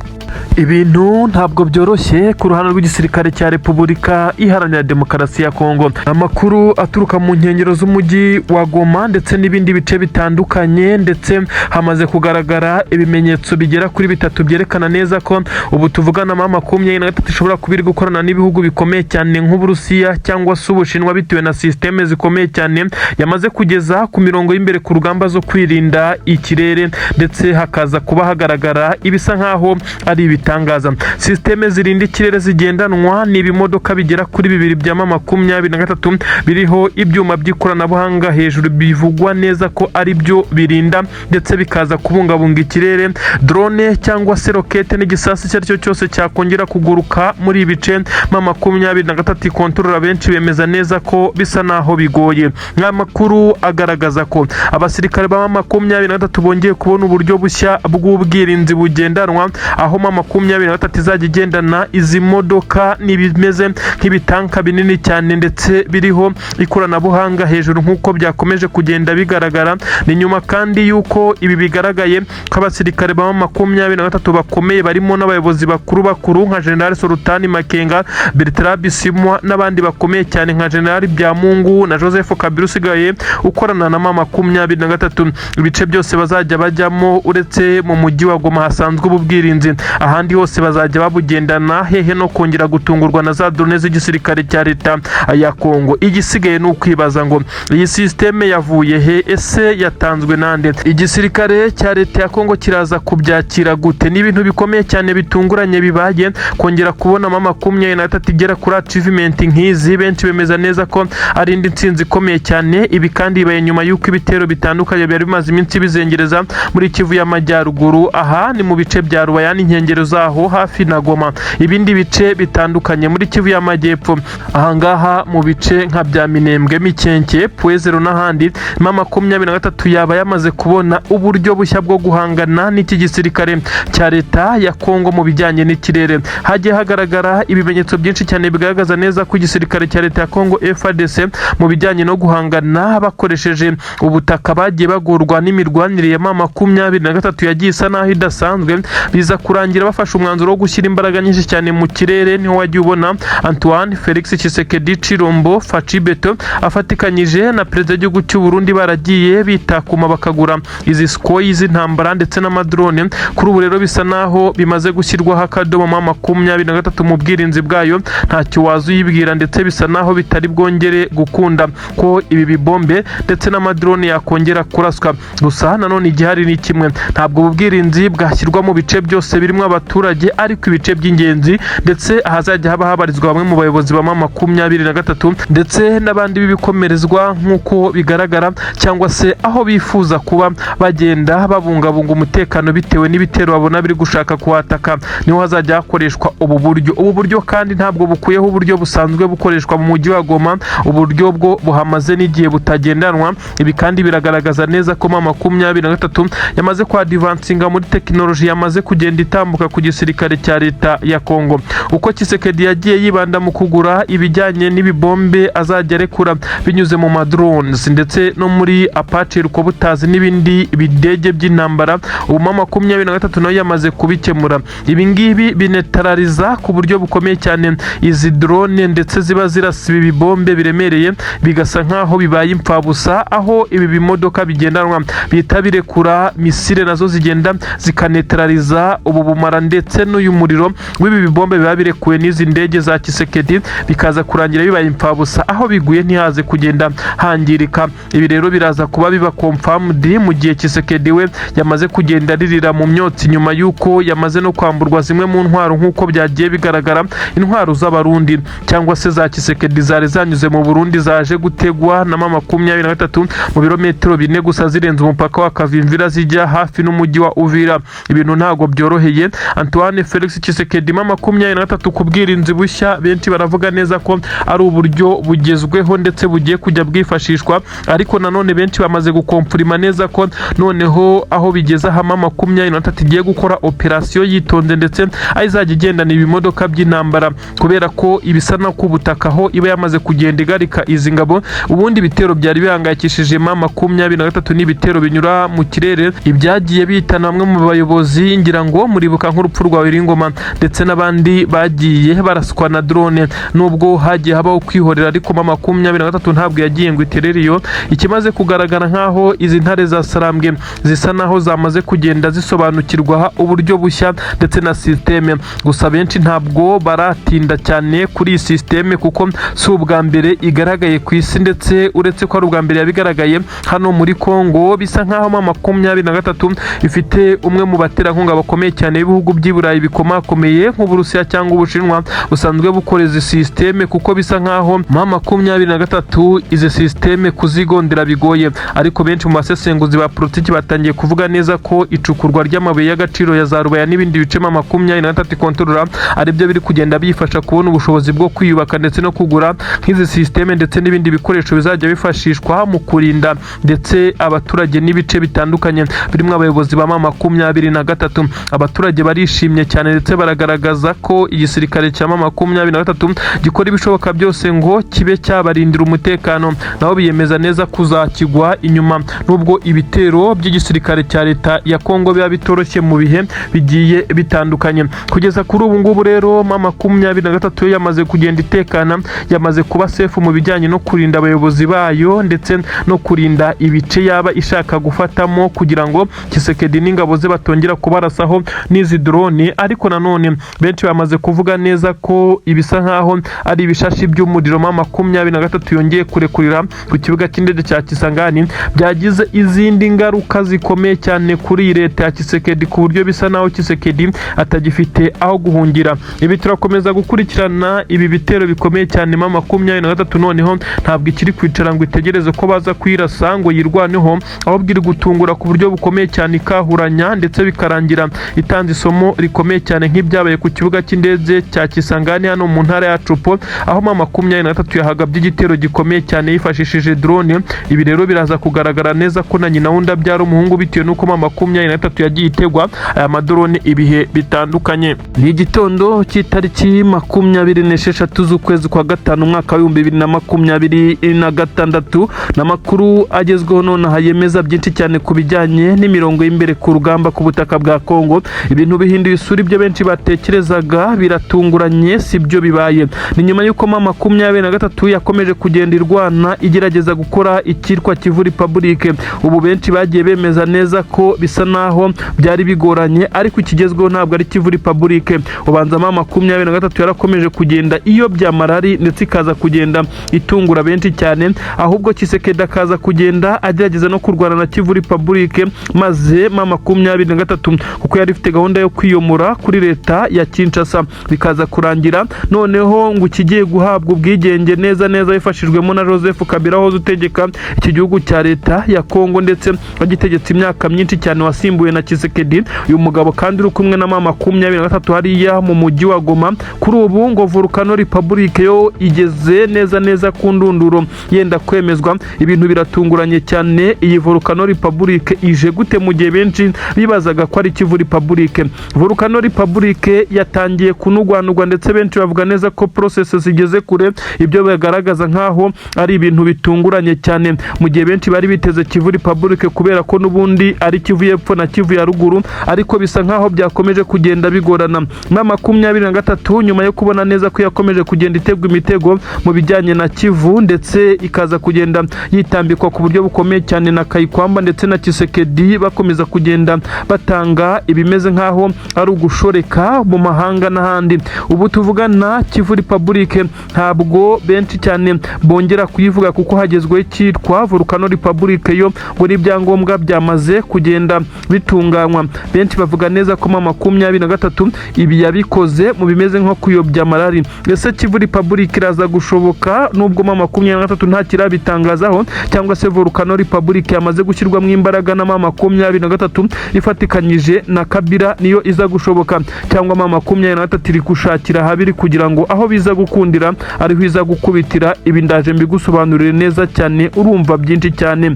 Ibintu ntabwo byoroshye ku ruhande rw'igisirikare cya Repubulika Iharanira Demokarasi ya Kongo. Amakuru aturuka mu nkengero z'umujyi wa Goma ndetse n'ibindi bice bitandukanye, ndetse hamaze kugaragara ibimenyetso bigera kuri bitatu byerekana neza ko ubu tuvugana M23 ishobora kuba iri gukorana n'ibihugu bikomeye cyane nk'Uburusiya cyangwa se Ubushinwa, bitewe na sisiteme zikomeye cyane yamaze kugeza ku mirongo y'imbere ku rugamba zo kwirinda ikirere, ndetse hakaza kuba hagaragara ibisa nk'aho ari ibitangaza. Sisiteme zirinda ikirere zigendanwa ni ibimodoka bigera kuri bibiri bya M23 biriho ibyuma by'ikoranabuhanga hejuru, bivugwa neza ko ari byo birinda ndetse bikaza kubungabunga ikirere. Drone cyangwa se rokete n'igisasu icyo ari cyo cyose cyakongera kuguruka muri ibi bice M23 ikontorora, benshi bemeza neza ko bisa naho bigoye. Amakuru agaragaza ko abasirikare ba M23 bongeye kubona uburyo bushya bw'ubwirinzi bugendanwa, aho M23 izajya igendana izi modoka n'ibimeze nk'ibitanka binini cyane ndetse biriho ikoranabuhanga hejuru, nk'uko byakomeje kugenda bigaragara. Ni nyuma kandi y'uko ibi bigaragaye ko abasirikare ba M23 bakomeye, barimo n'abayobozi bakuru bakuru nka General Sultani Makenga, Bertrand Bisimwa n'abandi bakomeye cyane nka General Byamungu na Joseph Kabila usigaye ukorana na M23, ibice byose bazajya bajyamo uretse mu mujyi wa Goma hasanzwe ubu bwirinzi, ahandi hose bazajya babugendana, hehe no kongera gutungurwa na za drone z'igisirikare cya leta ya Kongo. Igisigaye ni ukwibaza ngo iyi sisiteme yavuye he? Ese yatanzwe nande? Igisirikare cya leta ya Kongo kiraza kubyakira gute? Ni ibintu bikomeye cyane bitunguranye bibaye, kongera kubona M23 igera kuri achievement nk'izi. Benshi bemeza neza ko ari indi ntsinzi ikomeye cyane. Ibi kandi bibaye nyuma y'uko ibitero bitandukanye byari bimaze iminsi bizengereza muri Kivu y'Amajyaruguru. Aha ni mu bice bya Rubaya n'inkengero zaho hafi na Goma, ibindi bice bitandukanye muri Kivu y'Amajyepfo, ahangaha mu bice nka bya Minembwe, Mikenke, Pwezero n'ahandi. M23 yaba yamaze kubona uburyo bushya bwo guhangana n'iki gisirikare cya leta ya Kongo mu bijyanye n'ikirere. Hagiye hagaragara ibimenyetso byinshi cyane bigaragaza neza ko igisirikare cya leta ya Kongo FARDC mu bijyanye no guhangana bakoresheje ubutaka bagiye bagorwa n'imirwanire ya M23 yagiye isa naho idasanzwe, biza kurangira bafashe umwanzuro wo gushyira imbaraga nyinshi cyane mu kirere. Niho wagiye ubona Antoine Felix Tshisekedi Tshilombo Fatshi Beto afatikanyije na perezida w'igihugu cy'u Burundi baragiye bitakuma bakagura izi Sukhoi z'intambara ndetse n'amadrone. Kuri ubu rero bisa naho bimaze gushyirwaho akadomo, M23 mu bwirinzi bwayo ntacyo waza uyibwira, ndetse bisa naho bitari bwongere gukunda ko ibi bibombe ndetse n'amadrone yakongera kuraswa. Gusa nanone igihari ni kimwe: ntabwo ubu bwirinzi bwashyirwa mu bice byose birimo abaturage, ariko ibice by'ingenzi ndetse ahazajya haba habarizwa bamwe mu bayobozi ba M23 ndetse n'abandi b'ibikomerezwa nk'uko bigaragara, cyangwa se aho bifuza kuba bagenda babungabunga umutekano bitewe n'ibitero babona biri gushaka kuhataka, niho hazajya hakoreshwa ubu buryo. Ubu buryo kandi ntabwo bukuyeho uburyo busanzwe bukoreshwa mu mujyi wa Goma, uburyo bwo buhamaze n'igihe butagendanwa. Ibi kandi biragaragaza neza ko M23 yamaze kwadvancinga muri tekinoloji, yamaze kugenda itambuka. gutambuka ku gisirikare cya leta ya Kongo. Uko Tshisekedi yagiye yibanda mu kugura ibijyanye n'ibibombe azajya arekura binyuze mu madrones ndetse no muri Apache helicopters n'ibindi bidege by'intambara, ubu M23 nayo yamaze kubikemura. Ibi ngibi binetarariza ku buryo bukomeye cyane izi drone ndetse ziba zirasa ibi bibombe biremereye, bigasa nkaho bibaye impfabusa, aho ibi bimodoka bigendanwa bihita birekura missile, nazo zigenda zikanetarariza ubu bumara ndetse n'uyu muriro w'ibi bibombe biba birekuwe n'izi ndege za Tshisekedi, bikaza kurangira bibaye impfabusa, aho biguye ntihaze kugenda hangirika. Ibi rero biraza kuba biba confirmed mu gihe Tshisekedi we yamaze kugenda aririra mu myotsi, nyuma y'uko yamaze no kwamburwa zimwe mu ntwaro, nk'uko byagiye bigaragara, intwaro z'Abarundi cyangwa se za Tshisekedi zari zanyuze mu Burundi zaje gutegwa na M23 mu birometero 4 gusa zirenze umupaka wa Kavimvira zijya hafi n'umujyi wa Uvira. Ibintu ntabwo byoroheye Antoine Felix Tshisekedi. M23 ku bwirinzi bushya, benshi baravuga neza ko ari uburyo bugezweho ndetse bugiye kujya bwifashishwa, ariko nanone benshi bamaze gukomfurima neza ko noneho aho bigeze aha M23 igiye gukora operasiyo yitonze, ndetse aho izajya igendana ibimodoka by'intambara, kubera ko ibisa no ku butaka aho iba yamaze kugenda igarika izi ngabo. Ubundi ibitero byari bihangayikishije M23 n'ibitero binyura mu kirere, ibyagiye bihitana bamwe mu bayobozi, ngira ngo muribuka nk'urupfu rwa Wiringoma ndetse n'abandi bagiye baraswa na drone. Nubwo hagiye habaho kwihorera, ariko M23 ntabwo yagiye ngo iterere iyo. Ikimaze kugaragara nk'aho izi ntare za Sarambwe zisa naho zamaze kugenda zisobanukirwa uburyo bushya ndetse na système. Gusa benshi ntabwo baratinda cyane kuri iyi système, kuko si ubwa mbere igaragaye ku isi, ndetse uretse ko ari ubwa mbere yabigaragaye hano muri Kongo, bisa nk'aho M23 ifite umwe mu baterankunga bakomeye cyane b'ibihugu by'i Burayi bikomakomeye nk'Uburusiya cyangwa Ubushinwa busanzwe bukora izi système, kuko bisa nk'aho M23 izi système kuzigondera bigoye. Ariko benshi mu basesenguzi ba politiki batangiye kuvuga neza ko icukurwa ry'amabuye y'agaciro ya za Rubaya n'ibindi bice M23 ikontorora aribyo biri kugenda bifasha kubona ubushobozi bwo kwiyubaka ndetse no kugura nk'izi système ndetse n'ibindi bikoresho bizajya bifashishwa mu kurinda ndetse abaturage n'ibice bitandukanye birimo abayobozi ba M23. Abaturage barishimye cyane ndetse baragaragaza ko igisirikare cya M23 gikora ibishoboka byose ngo kibe cyabarindira umutekano, nabo biyemeza neza kuzakigwa inyuma, nubwo ibitero by'igisirikare cya leta ya Kongo biba bitoroshye mu bihe bigiye bitandukanye. Kugeza kuri ubu ngubu rero M23 yo yamaze kugenda itekana, yamaze kuba safe mu bijyanye no kurinda abayobozi bayo ndetse no kurinda ibice yaba ishaka gufatamo, kugira ngo Tshisekedi n'ingabo ze batongera kubarasaho n'izi drone. Ariko nanone benshi bamaze kuvuga neza ko ibisa nkaho ari ibishashi by'umuriro M23 yongeye kurekurira ku kibuga cy'indege cya Kisangani byagize izindi ngaruka zikomeye cyane kuri iyi leta ya Tshisekedi, ku buryo bisa naho Tshisekedi atagifite aho guhungira. Ibi turakomeza gukurikirana ibi bitero bikomeye cyane. M23 noneho ntabwo ikiri kwicara ngo itegereze ko baza kuyirasa ngo yirwaneho, ahubwo iri gutungura ku buryo bukomeye cyane, ikahuranya ndetse bikarangira itanze isomo rikomeye cyane, nk'ibyabaye ku kibuga cy'indege cya Kisangani hano mu ntara ya Tshopo, aho M23 yahagabye igitero gikomeye cyane yifashishije drone. Ibi rero biraza kugaragara neza ko na nyina wundi abyara umuhungu, bitewe n'uko M23 yagiye itegwa aya madrone ibihe bitandukanye. Ni igitondo cy'itariki 26 z'ukwezi kwa gatanu, umwaka w'2026, n'amakuru agezweho nonaha yemeza byinshi cyane ku bijyanye n'imirongo y'imbere ku rugamba ku butaka bwa Kongo. Ibintu bihinduye isura, ibyo benshi batekerezaga biratunguranye si byo bibaye. Ni nyuma y'uko M23 yakomeje kugenda irwana igerageza gukora icyitwa Kivu Republic. Ubu benshi bagiye bemeza neza ko bisa naho byari bigoranye, ariko ikigezweho ntabwo ari Kivu Republic. Ubanza M23 yarakomeje kugenda iyo byamarari ndetse ikaza kugenda itungura benshi cyane, ahubwo Tshisekedi akaza kugenda agerageza no kurwana na Kivu Republic, maze M23, kuko yari ifite gahunda yo kwiyomora kuri leta ya Kinshasa, bikaza kurangira noneho ngo ikigiye guhabwa ubwigenge neza neza bifashijwemo na Joseph Kabila wahoze utegeka iki gihugu cya leta ya Kongo ndetse wagitegetse imyaka myinshi cyane, wasimbuwe na Tshisekedi. Uyu mugabo kandi uri kumwe na M23 hariya mu mujyi wa Goma. Kuri ubu ngo Volcano Republic yo igeze neza neza ku ndunduro, yenda kwemezwa. Ibintu biratunguranye cyane. Iyi Volcano Republic ije gute mu gihe benshi bibazaga ko ari Kivu Republic? Republic. Volcano Republic yatangiye kunugwanugwa, ndetse benshi bavuga neza ko process zigeze kure. Ibyo bagaragaza nkaho ari ibintu bitunguranye cyane, mu gihe benshi bari biteze Kivu Republic, kubera ko n'ubundi ari Kivu y'Epfo na Kivu ya Ruguru, ariko bisa nkaho byakomeje kugenda bigorana. M23, nyuma yo kubona neza ko yakomeje kugenda itegwa imitego mu bijyanye na Kivu, ndetse ikaza kugenda yitambikwa ku buryo bukomeye cyane na Kayikwamba ndetse na Tshisekedi, bakomeza kugenda batanga ibimeze nkaho ari ugushoreka mu mahanga n'ahandi, ubu tuvugana Kivu Republic ntabwo benshi cyane bongera kuyivuga, kuko hagezweho icyitwa Volcano Republic. Yo ngo n'ibyangombwa byamaze kugenda bitunganywa. Benshi bavuga neza ko M23 ibi yabikoze mu bimeze nko kuyobya amarari. Ese Kivu Republic iraza gushoboka nubwo M23 nta kirabitangazaho, cyangwa se Volcano Republic yamaze gushyirwamo imbaraga na M23 ifatikanyije na Kabila niyo iza gushoboka, cyangwa M23 iri gushakira ahabiri kugira ngo aho biza gukundira ariho iza gukubitira? Ibi ndaje mbigusobanurire neza cyane, urumva byinshi cyane.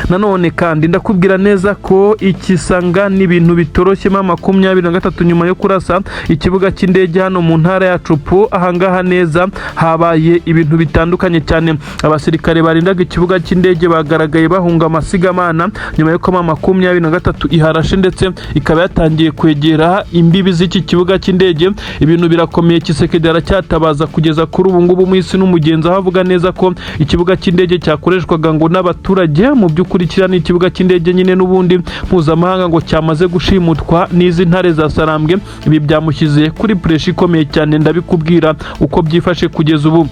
Nanone kandi ndakubwira neza ko ikisanga n'ibintu bitoroshye. M23 nyuma yo kurasa ikibuga cy'indege hano mu ntara ya Tshopo, ahangaha neza habaye ibintu bitandukanye cyane. Abasirikare barindaga ikibuga cy'indege bagaragaye bahunga amasigamana nyuma y'uko M23 iharashe, ndetse ikaba yatangiye kwegera imbibi z'iki kibuga cy'indege. Ibintu birakomeye. Tshisekedi aracyatabaza kugeza kuri ubu ngubu mu isi n'umugenzi, aho avuga neza ko ikibuga cy'indege cyakoreshwaga ngo n'abaturage, mu by'ukuri kiriya ni ikibuga cy'indege nyine n'ubundi mpuzamahanga, ngo cyamaze gushimutwa n'izi ntare za Sarambwe. Ibi byamushyize kuri pressure ikomeye cyane, ndabikubwira uko byifashe kugeza ubu.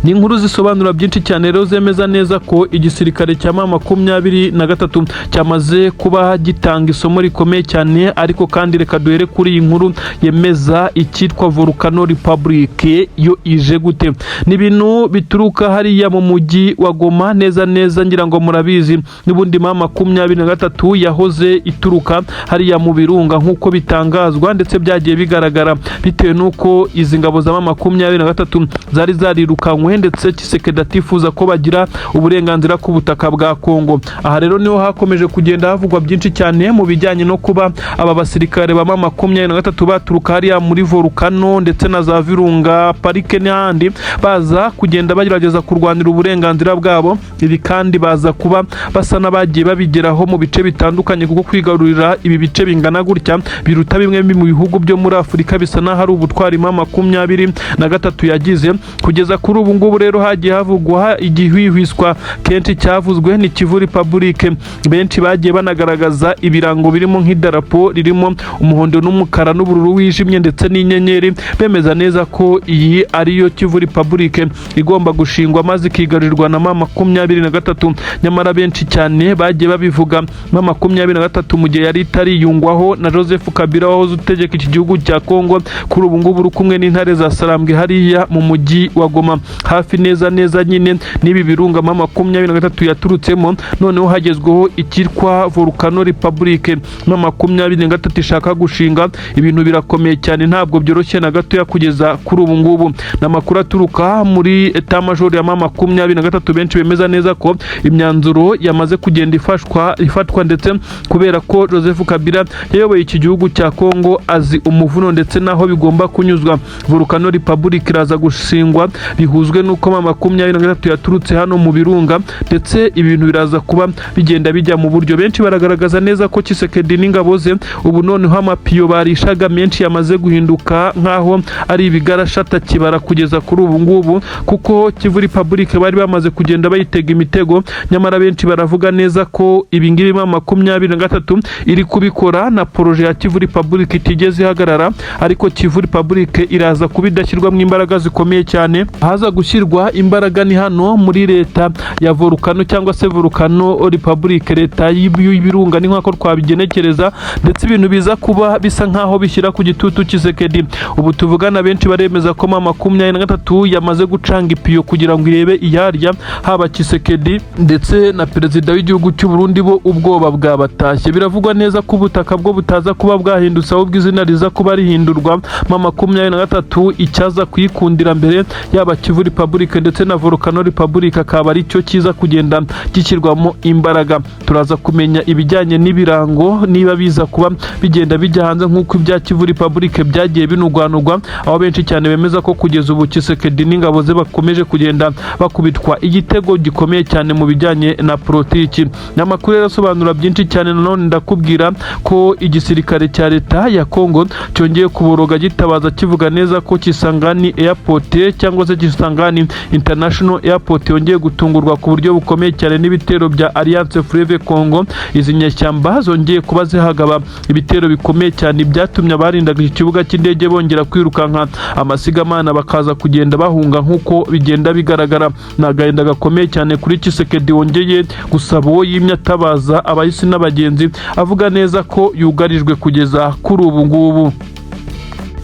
Ni inkuru zisobanura byinshi cyane rero, zemeza neza ko igisirikare cya M23 cyamaze kuba gitanga isomo rikomeye cyane. Ariko kandi reka duhere kuri iyi nkuru yemeza icyitwa Volcano Republic. Yo ije gute? Ni ibintu bituruka hariya mu mujyi wa Goma neza neza. Ngira ngo murabizi n'ubundi M23 yahoze ituruka hariya mu birunga, nk'uko bitangazwa ndetse byagiye bigaragara, bitewe n'uko izi ngabo za M23 zari zarirukanywe, ndetse Tshisekedi atifuza ko bagira uburenganzira ku butaka bwa Kongo. Aha rero niho hakomeje kugenda havugwa byinshi cyane mu bijyanye no kuba aba basirikare ba M23 baturuka hariya muri Volcano ndetse na za Virunga Parike n'ahandi, baza kugenda bagerageza kurwanira uburenganzira bwabo. Ibi kandi baza kuba basa n'abagiye babigeraho mu bice bitandukanye, kuko kwigarurira ibi bice bingana gutya biruta bimwe mu bihugu byo muri Afurika bisa n'aho ari ubutwari M23 yagize. Kugeza kuri ubu ngubu rero hagiye havugwa igihwihwiswa kenshi cyavuzwe ni Kivu Republic. Benshi bagiye banagaragaza ibirango birimo nk'idarapo ririmo umuhondo n'umukara n'ubururu wijimye ndetse n'inyenyeri, bemeza neza ko iyi ariyo Kivu Republic igomba gushingwa maze ikigarurirwa na M23. Nyamara benshi cyane bagiye babivuga M23 mu gihe yari itariyungwaho na Joseph Kabila wahoze utegeka iki gihugu cya Kongo, kuri ubu ngubu uri kumwe n'intare za Sarambwe hariya mu mujyi wa Goma, hafi neza neza nyine n'ibi birunga M23 yaturutsemo. Noneho hagezweho icyitwa Volcano Republic M23 ishaka gushinga. Ibintu birakomeye cyane, ntabwo byoroshye na gatoya kugeza kuri ubu ngubu. Ni amakuru aturuka muri état-major ya M23, benshi bemeza neza ko imyanzuro yamaze kugenda ifashwa ifatwa, ndetse kubera ko Joseph Kabila yayoboye iki gihugu cya Kongo, azi umuvuno ndetse n'aho bigomba kunyuzwa. Volcano Republic iraza gushingwa bihuzwe n'uko M23 yaturutse hano mu birunga, ndetse ibintu biraza kuba bigenda bijya mu buryo. Benshi baragaragaza neza ko Tshisekedi n'ingabo ze ubu noneho amapiyo barishaga menshi yamaze guhinduka nk'aho ari ibigarashata kibara kugeza kuri ubu ngubu, kuko Kivu Republic bari bamaze kugenda bayitega imitego. Nyamara benshi baravuga neza ko ibingibi M23 iri kubikora na projet ya Kivu Republic itigeze ihagarara, ariko Kivu Republic iraza kuba idashyirwamo imbaraga zikomeye cyane. Haza gushyirwa imbaraga ni hano muri leta ya Volcano cyangwa se Volcano Republic, leta y'ibirunga, ni nk'uko twabigenekereza, ndetse ibintu biza kuba bisa nk'aho bishyira ku gitutu Tshisekedi. Ubu tuvugana benshi baremeza ko M23 yamaze gucanga ipiyo kugira ngo irebe iyarya haba Tshisekedi ndetse na perezida w'igihugu cy'u Burundi, bo ubwoba bwabatashye. Biravugwa neza ko ubutaka bwo butaza kuba bwahindutse, ahubwo izina riza kuba rihindurwa. M23 icyaza kuyikundira mbere yaba Kivu Kivu Republic ndetse na Volcano Republic, akaba ari cyo kiza kugenda gishyirwamo imbaraga. Turaza kumenya ibijyanye n'ibirango niba biza kuba bigenda bijya hanze nk'uko ibya Kivu Republic byagiye binugwanugwa, aho benshi cyane bemeza ko kugeza ubu Tshisekedi n'ingabo ze bakomeje kugenda bakubitwa igitego gikomeye cyane mu bijyanye na politiki. Ni amakuru rero asobanura byinshi cyane. Nanone ndakubwira ko igisirikare cya leta ya Kongo cyongeye kuboroga, gitabaza, kivuga neza ko Kisangani Airport cyangwa se Kisangani International Airport yongeye gutungurwa ku buryo bukomeye cyane n'ibitero bya Alliance Fleuve Congo. Izi nyeshyamba zongeye kuba zihagaba ibitero bikomeye cyane, byatumye abarindaga iki kibuga cy'indege bongera kwirukanka amasigamana, bakaza kugenda bahunga nk'uko bigenda bigaragara. Ni agahinda gakomeye cyane kuri Tshisekedi wongeye gusaba uwo yimye, atabaza abahisi n'abagenzi, avuga neza ko yugarijwe kugeza kuri ubu ngubu.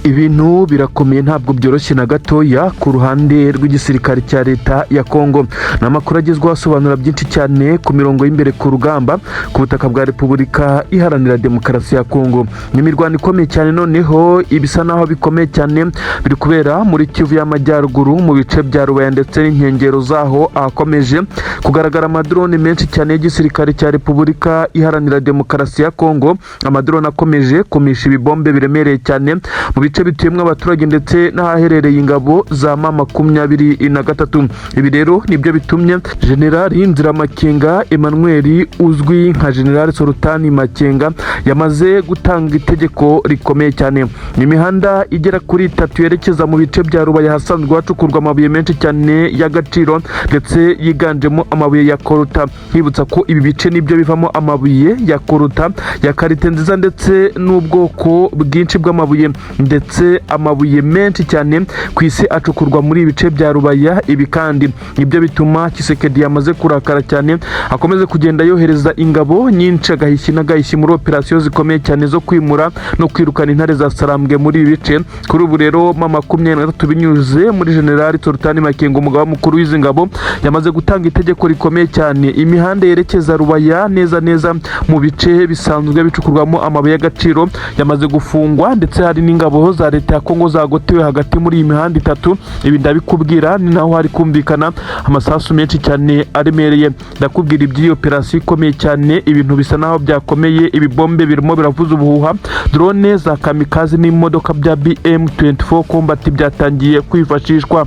Ibintu birakomeye, ntabwo byoroshye na gatoya ku ruhande rw'igisirikare cya leta ya Kongo. Ni amakuru agezweho asobanura byinshi cyane ku mirongo y'imbere ku rugamba ku butaka bwa Repubulika Iharanira Demokarasi ya Kongo. Ni imirwano ikomeye cyane, noneho ibisa naho bikomeye cyane biri kubera muri Kivu y'Amajyaruguru, mu bice bya Rubaya ndetse n'inkengero zaho, ahakomeje kugaragara amadrone menshi cyane y'igisirikare cya Repubulika Iharanira Demokarasi ya Kongo, amadrone akomeje kumisha ibibombe biremereye cyane mu bice bituyemo abaturage ndetse n'ahaherereye ingabo za M23. Ibi rero nibyo bitumye Generali Nziramakenga Emmanuel, uzwi nka Generali Sultani Makenga, yamaze gutanga itegeko rikomeye cyane. Ni imihanda igera kuri itatu yerekeza mu bice bya Rubaya, ahasanzwe hacukurwa amabuye menshi cyane y'agaciro ndetse yiganjemo amabuye ya coltan. Nkibutsa ko ibi bice nibyo bivamo amabuye ya coltan ya qualité nziza ndetse n'ubwoko bwinshi bw'amabuye, ndetse amabuye menshi cyane ku isi acukurwa muri ibi bice bya Rubaya. Ibi kandi nibyo bituma Tshisekedi yamaze kurakara cyane, akomeze kugenda yohereza ingabo nyinshi agahishyi n'agahishyi muri operasiyo zikomeye cyane zo kwimura no kwirukana intare za Sarambwe muri ibi bice. Kuri ubu rero M23, binyuze muri Generali Sultani Makenga, umugaba mukuru w'izi ngabo, yamaze gutanga itegeko rikomeye cyane. Imihanda yerekeza Rubaya neza neza mu bice bisanzwe bicukurwamo amabuye y'agaciro yamaze gufungwa, ndetse hari n'ingabo za leta ya Kongo zagotewe hagati muri iyi mihanda itatu. Ibi ndabikubwira ni naho hari kumvikana amasasu menshi cyane aremereye. Ndakubwira iby'iyi operasiyo ikomeye cyane. Ibintu bisa naho byakomeye, ibibombe birimo biravuza ubuhuha, drone za kamikaze n'imodoka bya BM24 Combat byatangiye kwifashishwa.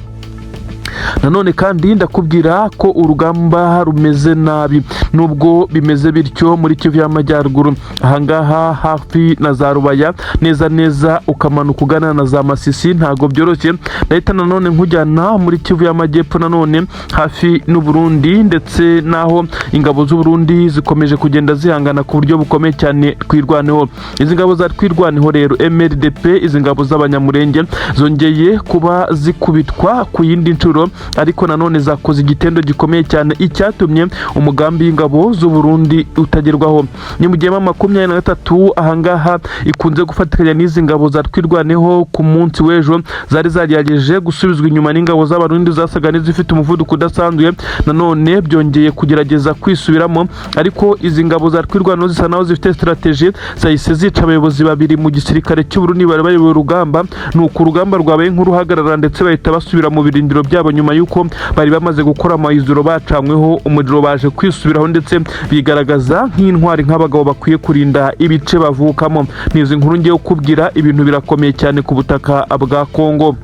Nanone kandi ndakubwira ko urugamba rumeze nabi. Nubwo bimeze bityo, muri Kivu y'Amajyaruguru, ahangaha hafi na za Rubaya neza neza, ukamanuka ugana na za Masisi, ntabwo byoroshye. Ndahita nanone nkujyana muri Kivu y'Amajyepfo, nanone hafi n'Uburundi, ndetse n'aho ingabo z'Uburundi zikomeje kugenda zihangana ku buryo bukomeye cyane. Twirwaneho, izi ngabo za Twirwaneho rero, MRDP, izi ngabo z'Abanyamurenge zongeye kuba zikubitwa ku yindi nshuro, ariko nanone zakoze igitendo gikomeye cyane, icyatumye umugambi w'ingabo z'u Burundi utagerwaho. Ni mu gihe M23 ahangaha ikunze gufatikanya n'izi ngabo za Twirwaneho, ku munsi w'ejo zari zagerageje gusubizwa inyuma n'ingabo z'Abarundi zasaga n'izifite umuvuduko udasanzwe. Nanone byongeye kugerageza kwisubiramo, ariko izi ngabo za Twirwaneho zisa naho zifite strategy, zahise zica abayobozi babiri mu gisirikare cy'u Burundi bari bayoboye urugamba. Ni uku urugamba rwabaye nk'uruhagarara, ndetse bahita basubira mu birindiro byabo nyuma y'uko bari bamaze gukora amayizuro, bacanyweho umuriro, baje kwisubiraho ndetse bigaragaza nk'intwari, nk'abagabo bakwiye kurinda ibice bavukamo. Ni izi nkuru ngiye kukubwira. Ibintu birakomeye cyane ku butaka bwa Kongo.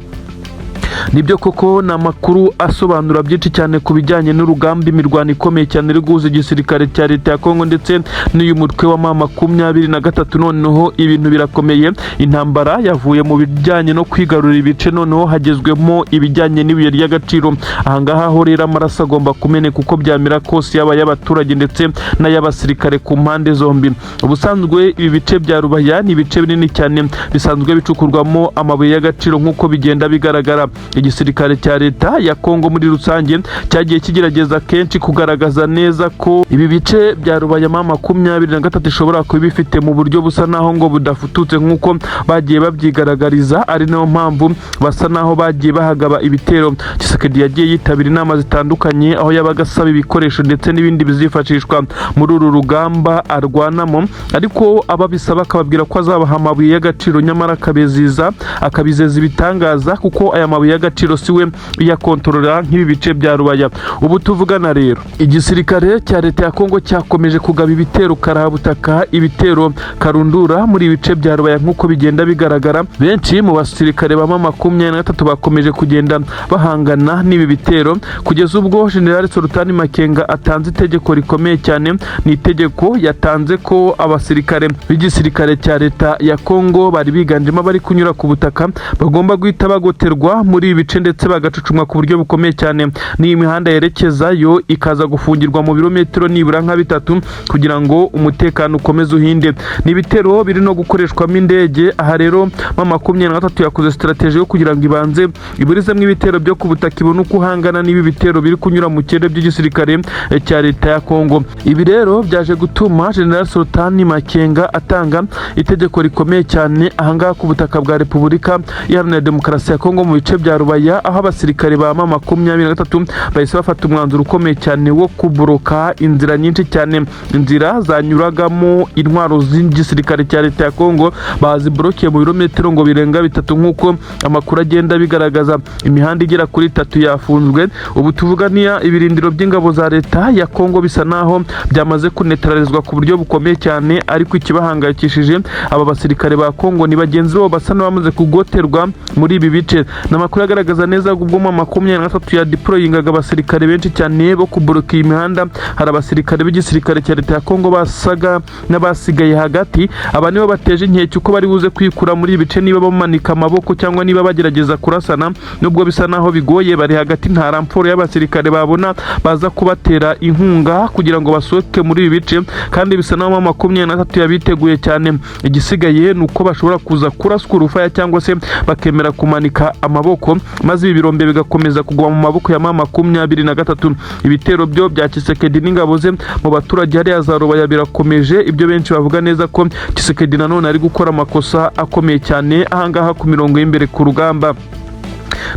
Nibyo koko, ni amakuru asobanura byinshi cyane ku bijyanye n'urugamba, imirwano ikomeye cyane iri guhuza igisirikare cya leta ya Kongo ndetse n'uyu mutwe wa M23. Noneho ibintu birakomeye, intambara yavuye mu bijyanye no kwigarurira ibice, noneho hagezwemo ibijyanye n'ibuye ry'agaciro. Ahangaha ho rero amaraso agomba kumeneka uko byamera kose, yaba ay'abaturage ndetse n'ay'abasirikare ku mpande zombi. Ubusanzwe ibi bice bya Rubaya ni ibice binini cyane bisanzwe bicukurwamo amabuye y'agaciro nk'uko bigenda bigaragara. Igisirikare cya leta ya Kongo muri rusange cyagiye kigerageza kenshi kugaragaza neza ko ibi bice bya Rubaya M23 ishobora kuba bifite mu buryo busa naho ngo budafututse nk'uko bagiye babyigaragariza, ari nayo mpamvu basa naho bagiye bahagaba ibitero. Tshisekedi yagiye yitabira inama zitandukanye, aho yabaga asaba ibikoresho ndetse n'ibindi bizifashishwa muri uru rugamba arwanamo, ariko ababisaba akababwira ko azabaha amabuye y'agaciro, nyamara akabiziza, akabizeza ibitangaza, kuko aya mabuye y'agaciro y'agaciro siwe iyakontorora nk'ibi bice bya Rubaya. Ubu tuvugana rero, igisirikare cya leta ya Kongo cyakomeje kugaba ibitero karahabutaka, ibitero karundura muri ibi bice bya Rubaya. Nk'uko bigenda bigaragara, benshi mu basirikare ba M23 bakomeje kugenda bahangana n'ibi bitero, kugeza ubwo General Sultani Makenga atanze itegeko rikomeye cyane. Ni itegeko yatanze ko abasirikare b'igisirikare cya leta ya Kongo bari biganjemo abari kunyura ku butaka bagomba guhita bagoterwa muri ibi bice, ndetse bagacucumwa ku buryo bukomeye cyane, n'iyi mihanda yerekezayo ikaza gufungirwa mu birometero nibura nka 3 kugira ngo umutekano ukomeze uhinde. Ni ibitero biri no gukoreshwamo indege. Aha rero M23 yakoze strategy yo kugira ngo ibanze iburizemo ibitero byo ku butaka, ibone uko uhangana n'ibi bitero biri kunyura mu kirere by'igisirikare cya leta ya Kongo. Ibi rero byaje gutuma General Sultani Makenga atanga itegeko rikomeye cyane ahangaha ku butaka bwa Repubulika Iharanira Demokarasi ya Kongo, mu bice bya Rubaya, aho abasirikare ba M23 bahise bafata umwanzuro ukomeye cyane wo kuboroka inzira nyinshi cyane, inzira zanyuragamo intwaro z'igisirikare cya leta ya Kongo. Baziborokeye mu birometero ngo birenga 3. Nk'uko amakuru agenda bigaragaza, imihanda igera kuri itatu yafunzwe. Ubu tuvuga niya ibirindiro by'ingabo za leta ya Kongo bisa naho byamaze kunetralizwa ku buryo bukomeye cyane, ariko ikibahangayikishije aba basirikare ba Kongo ni bagenzi babo basa n'abamaze kugoterwa muri ibi bice. Ni amakuru agaragaza neza ubwo M23 ya deployingaga abasirikare benshi cyane bo kuboroka iyi mihanda, hari abasirikare b'igisirikare cya leta ya Kongo basaga n'abasigaye hagati. Aba nibo bateje inkeke uko bari buze kwikura muri ibi bice, niba bamanika amaboko cyangwa niba bagerageza kurasana. Nubwo bisa naho bigoye, bari hagati, nta renfort y'abasirikare babona baza kubatera inkunga kugira ngo basohoke muri ibi bice, kandi bisa naho M23 yabiteguye cyane. Igisigaye ni uko bashobora kuza kuraswa urufaya cyangwa se bakemera kumanika amaboko, maze ibi birombe bigakomeza kuguma mu maboko ya M23. Ibitero byo bya Tshisekedi n'ingabo ze mu baturage hariya za Rubaya birakomeje, ibyo benshi bavuga neza ko Tshisekedi nanone ari gukora amakosa akomeye cyane ahangaha ku mirongo y'imbere ku rugamba.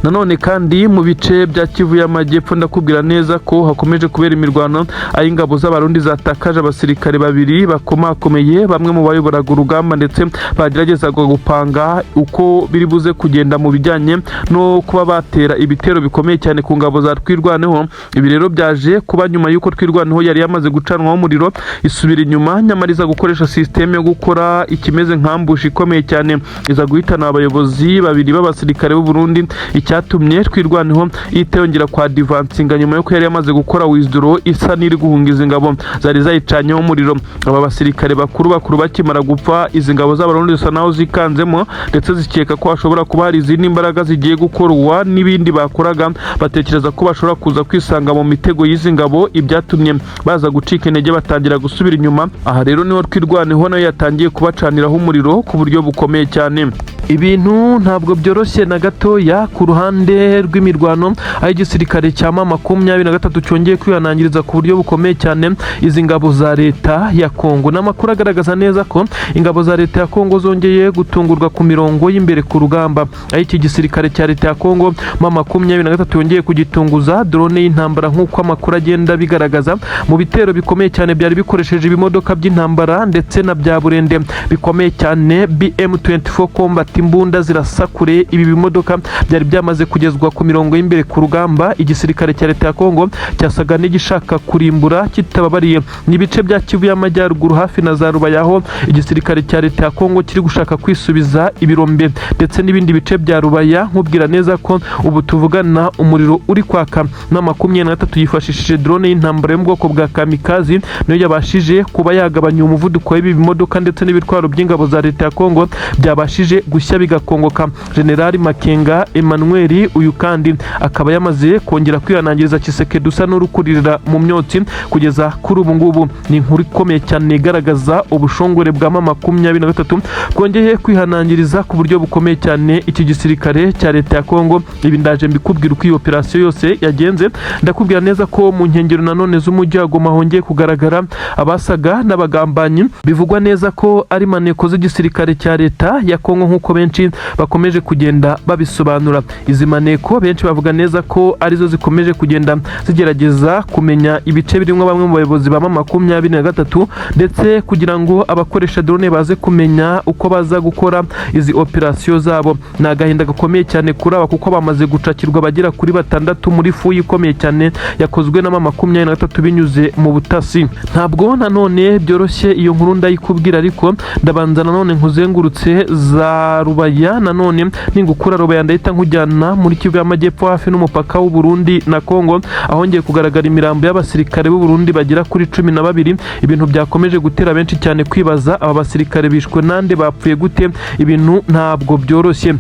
Nanone kandi mu bice bya Kivu y'Amajyepfo, ndakubwira neza ko hakomeje kubera imirwano, aho ingabo z'Abarundi zatakaje abasirikare babiri bakomakomeye, bamwe mu bayoboraga urugamba ndetse bageragezaga gupanga uko biri buze kugenda mu bijyanye no kuba batera ibitero bikomeye cyane ku ngabo za Twirwaneho. Ibi rero byaje kuba nyuma y'uko Twirwaneho yari yamaze gucanwaho umuriro, isubira inyuma, nyamara iza gukoresha système yo gukora ikimeze nka ambush ikomeye cyane, iza guhitana abayobozi babiri b'abasirikare b'u Burundi, icyatumye Twirwaneho ihita yongera kwa advancinga nyuma y'uko yari yamaze gukora withdraw, isa n'iri guhunga izi ngabo zari zayicanyeho umuriro. Aba basirikare bakuru bakuru bakimara gupfa, izi ngabo z'Abarundi zisa naho zikanzemo, ndetse zikeka ko hashobora kuba hari izindi mbaraga zigiye gukorwa n'ibindi bakoraga. Batekereza ko bashobora kuza kwisanga mu mitego y'izi ngabo, ibyatumye baza gucika intege batangira gusubira inyuma. Aha rero niho Twirwaneho nayo yatangiye kubacaniraho umuriro ku buryo bukomeye cyane. Ibintu ntabwo byoroshye na gatoya ku ruhande rw'imirwano, aho igisirikare cya M23 cyongeye kwihanangiriza ku buryo bukomeye cyane izi ngabo za leta ya Kongo. N'amakuru agaragaza neza ko ingabo za leta ya Kongo zongeye gutungurwa ku mirongo y'imbere ku rugamba, aho iki gisirikare cya leta ya Kongo M23 yongeye kugitunguza drone y'intambara, nk'uko amakuru agenda bigaragaza, mu bitero bikomeye cyane byari bikoresheje ibimodoka by'intambara ndetse na bya burende bikomeye cyane, BM24 Combat, imbunda zirasa kure. Ibi bimodoka byari byamaze kugezwa ku mirongo y'imbere ku rugamba. Igisirikare cya leta ya Kongo cyasaga n'igishaka kurimbura kitababariye. Ni ibice bya Kivu y'Amajyaruguru hafi na za Rubaya, aho igisirikare cya leta ya Kongo kiri gushaka kwisubiza ibirombe ndetse n'ibindi bice bya Rubaya. Nkubwira neza ko ubu tuvugana umuriro uri kwaka na 23 yifashishije drone y'intambara yo mu bwoko bwa kamikazi, niyo yabashije kuba yagabanya umuvuduko w'ibi bimodoka ndetse n'ibitwaro by'ingabo za leta ya Kongo byabashije gushya bigakongoka. Generali Makenga Emmanuel uyu kandi akaba yamaze kongera kwihanangiriza Tshisekedi usa n'urukuririra mu myotsi kugeza kuri ubu ngubu. Ni inkuru ikomeye cyane igaragaza ubushongore bwa M23 bwongeye kwihanangiriza ku buryo bukomeye cyane iki gisirikare cya leta ya Kongo. Ibi ndaje mbikubwira uko iyi operasiyo yose yagenze. Ndakubwira neza ko mu nkengero nanone z'umujyi wa Goma hongeye kugaragara abasaga n'abagambanyi, bivugwa neza ko ari maneko z'igisirikare cya leta ya Kongo, nk'uko benshi bakomeje kugenda babisobanura. Bisobanura izi maneko benshi bavuga neza ko arizo zikomeje kugenda zigerageza kumenya ibice birimo bamwe mu bayobozi ba M23, ndetse kugira ngo abakoresha drone baze kumenya uko baza gukora izi operasiyo zabo. Ni agahinda gakomeye cyane kuri aba, kuko bamaze gucakirwa bagera kuri 6 muri fouille ikomeye cyane yakozwe na M23 binyuze mu butasi. Ntabwo nanone byoroshye, iyo nkuru ndayikubwira, ariko ndabanza nanone nkuzengurutse za Rubaya. Nanone ningukura Rubaya ndahita nkujyana muri Kivu y'Amajyepfo, hafi n'umupaka w'u Burundi na Kongo, ahongeye kugaragara imirambo y'abasirikare b'u Burundi bagera kuri 12. Ibintu byakomeje gutera benshi cyane kwibaza: aba basirikare bishwe nande? Bapfuye gute? Ibintu ntabwo byoroshye.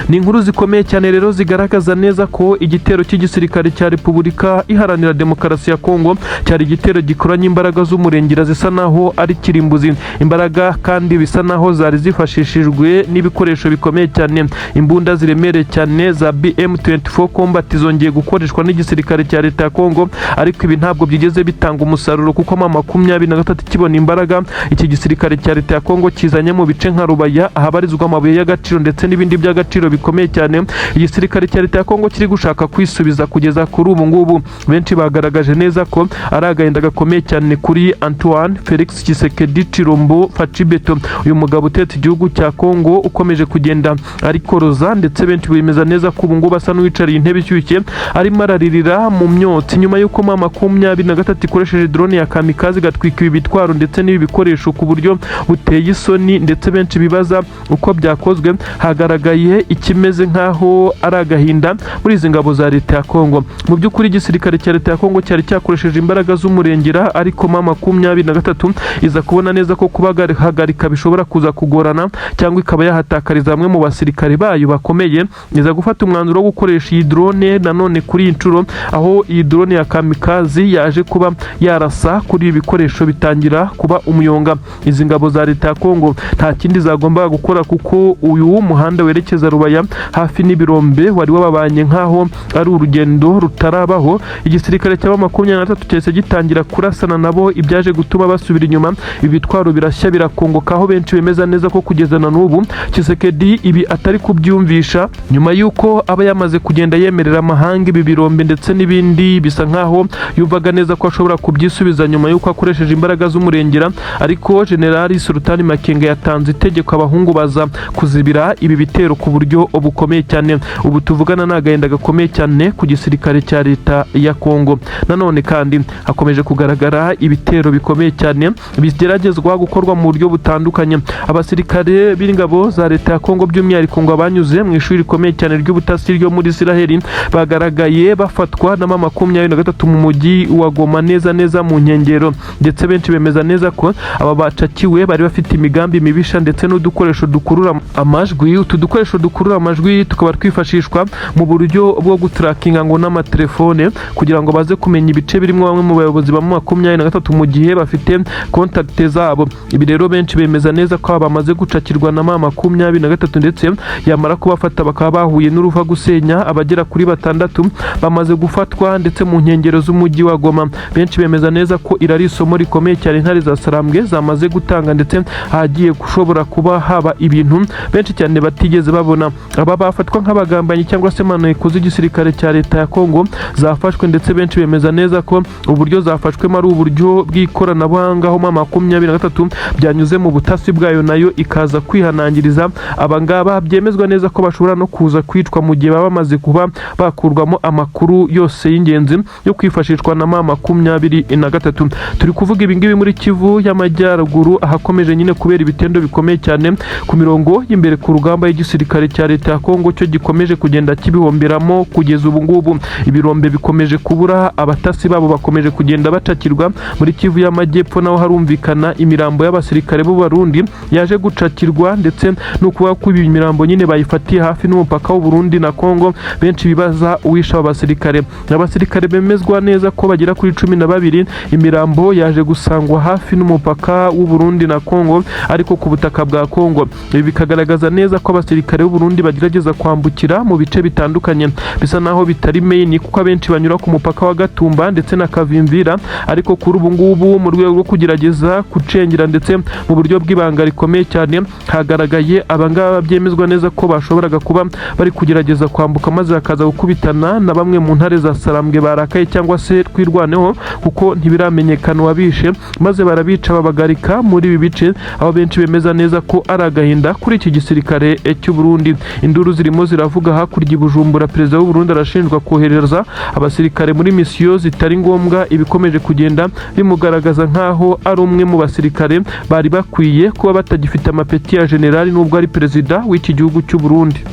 Ni inkuru zikomeye cyane rero zigaragaza neza ko igitero cy'igisirikare cya Repubulika Iharanira Demokarasi ya Kongo cyari igitero gikoranye imbaraga z'umurengera, zisa naho ari kirimbuzi, imbaraga kandi bisa naho zari zifashishijwe n'ibikoresho bikomeye cyane. Imbunda ziremereye cyane za BM24 Combat zongeye gukoreshwa n'igisirikare cya leta ya Kongo, ariko ibi ntabwo byigeze bitanga umusaruro, kuko M23 ikibona imbaraga iki gisirikare cya leta ya Kongo kizanye mu bice nka Rubaya, ahabarizwa amabuye y'agaciro ndetse n'ibindi by'agaciro bikomeye cyane, igisirikare cya leta ya Kongo kiri gushaka kwisubiza kugeza kuri ubu ngubu. Benshi bagaragaje neza ko ari agahinda gakomeye cyane kuri Antoine Felix Tshisekedi Tshilombo Fatshi Béton, uyu mugabo utetse igihugu cya Kongo ukomeje kugenda arikoroza, ndetse benshi bemeza neza ko ubu ngubu asa n'uwicariye intebe ishyushye, arimo araririra mu myotsi nyuma y'uko M23 ikoresheje drone ya kamikaze igatwika ibi bitwaro ndetse n'ibi bikoresho ku buryo buteye isoni, ndetse benshi bibaza uko byakozwe. Hagaragaye ikimeze nk'aho ari agahinda muri izi ngabo za leta ya Kongo. Mu by'ukuri igisirikare cya leta ya Kongo cyari cyakoresheje imbaraga z'umurengera, ariko M23 iza kubona neza ko kubahagarika bishobora kuza kugorana cyangwa ikaba yahatakariza bamwe mu basirikare bayo bakomeye, iza gufata umwanzuro wo gukoresha iyi drone nanone kuri iyi nshuro, aho iyi drone ya kamikazi yaje kuba yarasa kuri ibi bikoresho bitangira kuba umuyonga. Izi ngabo za leta ya Kongo nta kindi zagombaga gukora, kuko uyu muhanda werekeza Rubaya hafi n'ibirombe wari wababanye nk'aho ari urugendo rutarabaho. Igisirikare cya M23 cyahise gitangira kurasana nabo, ibyaje gutuma basubira inyuma, ibitwaro birashya birakongoka, aho benshi bemeza neza ko kugeza na n'ubu Tshisekedi ibi atari kubyumvisha, nyuma y'uko aba yamaze kugenda yemerera amahanga ibi birombe ndetse n'ibindi, bisa nk'aho yumvaga neza ko ashobora kubyisubiza nyuma y'uko akoresheje imbaraga z'umurengera. Ariko Generali Sultani Makenga yatanze itegeko, abahungu baza kuzibira ibi bitero ku buryo bukomeye cyane. Ubu tuvugana ni agahinda gakomeye cyane ku gisirikare cya leta ya Kongo. Nanone kandi hakomeje kugaragara ibitero bikomeye cyane bigeragezwa gukorwa mu buryo butandukanye. Abasirikare b'ingabo za leta ya Kongo, by'umwihariko ngo abanyuze mu ishuri rikomeye cyane ry'ubutasi ryo muri Isiraheli, bagaragaye bafatwa na M23 mu mujyi wa Goma, neza neza mu nkengero, ndetse benshi bemeza neza ko aba bacakiwe bari bafite imigambi mibisha ndetse n'udukoresho dukurura amajwi. Utu dukoresho dukurura amajwi tukaba twifashishwa mu buryo bwo gutarakinga ngo n'amatelefone, kugira ngo baze kumenya ibice birimo bamwe mu bayobozi ba M23 mu gihe bafite contact zabo. Ibi rero benshi bemeza neza ko aba bamaze gucakirwa na M23, ndetse yamara kubafata bakaba bahuye n'uruva gusenya. Abagera kuri 6 bamaze gufatwa ndetse mu nkengero z'umujyi wa Goma. Benshi bemeza neza ko iri ari isomo rikomeye cyane intare za Sarambwe zamaze gutanga, ndetse hagiye gushobora kuba haba ibintu benshi cyane batigeze babona. Aba bafatwa nk'abagambanyi cyangwa se maneko z'igisirikare cya leta ya Kongo zafashwe, ndetse benshi bemeza neza ko uburyo zafashwemo ari uburyo bw'ikoranabuhanga, aho M23 byanyuze mu butasi bwayo nayo ikaza kwihanangiriza abangaba. Byemezwa neza ko bashobora no kuza kwicwa mu gihe baba bamaze kuba bakurwamo amakuru yose y'ingenzi yo kwifashishwa na M23. Turi kuvuga ibingibi muri Kivu y'Amajyaruguru, ahakomeje nyine kubera ibitendo bikomeye cyane ku mirongo y'imbere ku rugamba y'igisirikare cya leta ya Kongo, cyo gikomeje kugenda kibihomberamo kugeza ubu ngubu. Ibirombe bikomeje kubura, abatasi babo bakomeje kugenda bacakirwa. Muri Kivu y'Amajyepfo naho harumvikana imirambo y'abasirikare b'u Barundi yaje gucakirwa, ndetse ni ukuvuga ko ibi mirambo nyine bayifatiye hafi n'umupaka w'u Burundi na Kongo. Benshi bibaza uwishe aba basirikare. Abasirikare bemezwa neza ko bagera kuri 12, imirambo yaje gusangwa hafi n'umupaka w'u Burundi na Kongo, ariko ku butaka bwa Kongo. Ibi bikagaragaza neza ko abasirikare b'u b'u Burundi bagerageza kwambukira mu bice bitandukanye bisa naho bitari main, kuko abenshi banyura ku mupaka wa Gatumba ndetse na Kavimvira. Ariko kuri ubu ngubu, mu rwego rwo kugerageza gucengera ndetse mu buryo bw'ibanga rikomeye cyane, hagaragaye abangaba byemezwa neza ko bashoboraga kuba bari kugerageza kwambuka, maze bakaza gukubitana na bamwe mu ntare za Sarambwe barakaye cyangwa se Twirwaneho, kuko ntibiramenyekana uwabishe, maze barabica babagarika muri ibi bice, aho benshi bemeza neza ko ari agahinda kuri iki gisirikare cy'u Burundi. Induru zirimo ziravuga hakurya i Bujumbura. Perezida w'u Burundi arashinjwa kohereza abasirikare muri misiyo zitari ngombwa, ibikomeje kugenda bimugaragaza nk'aho ari umwe mu basirikare bari bakwiye kuba batagifite amapeti ya generali, nubwo ari perezida w'iki gihugu cy'u Burundi.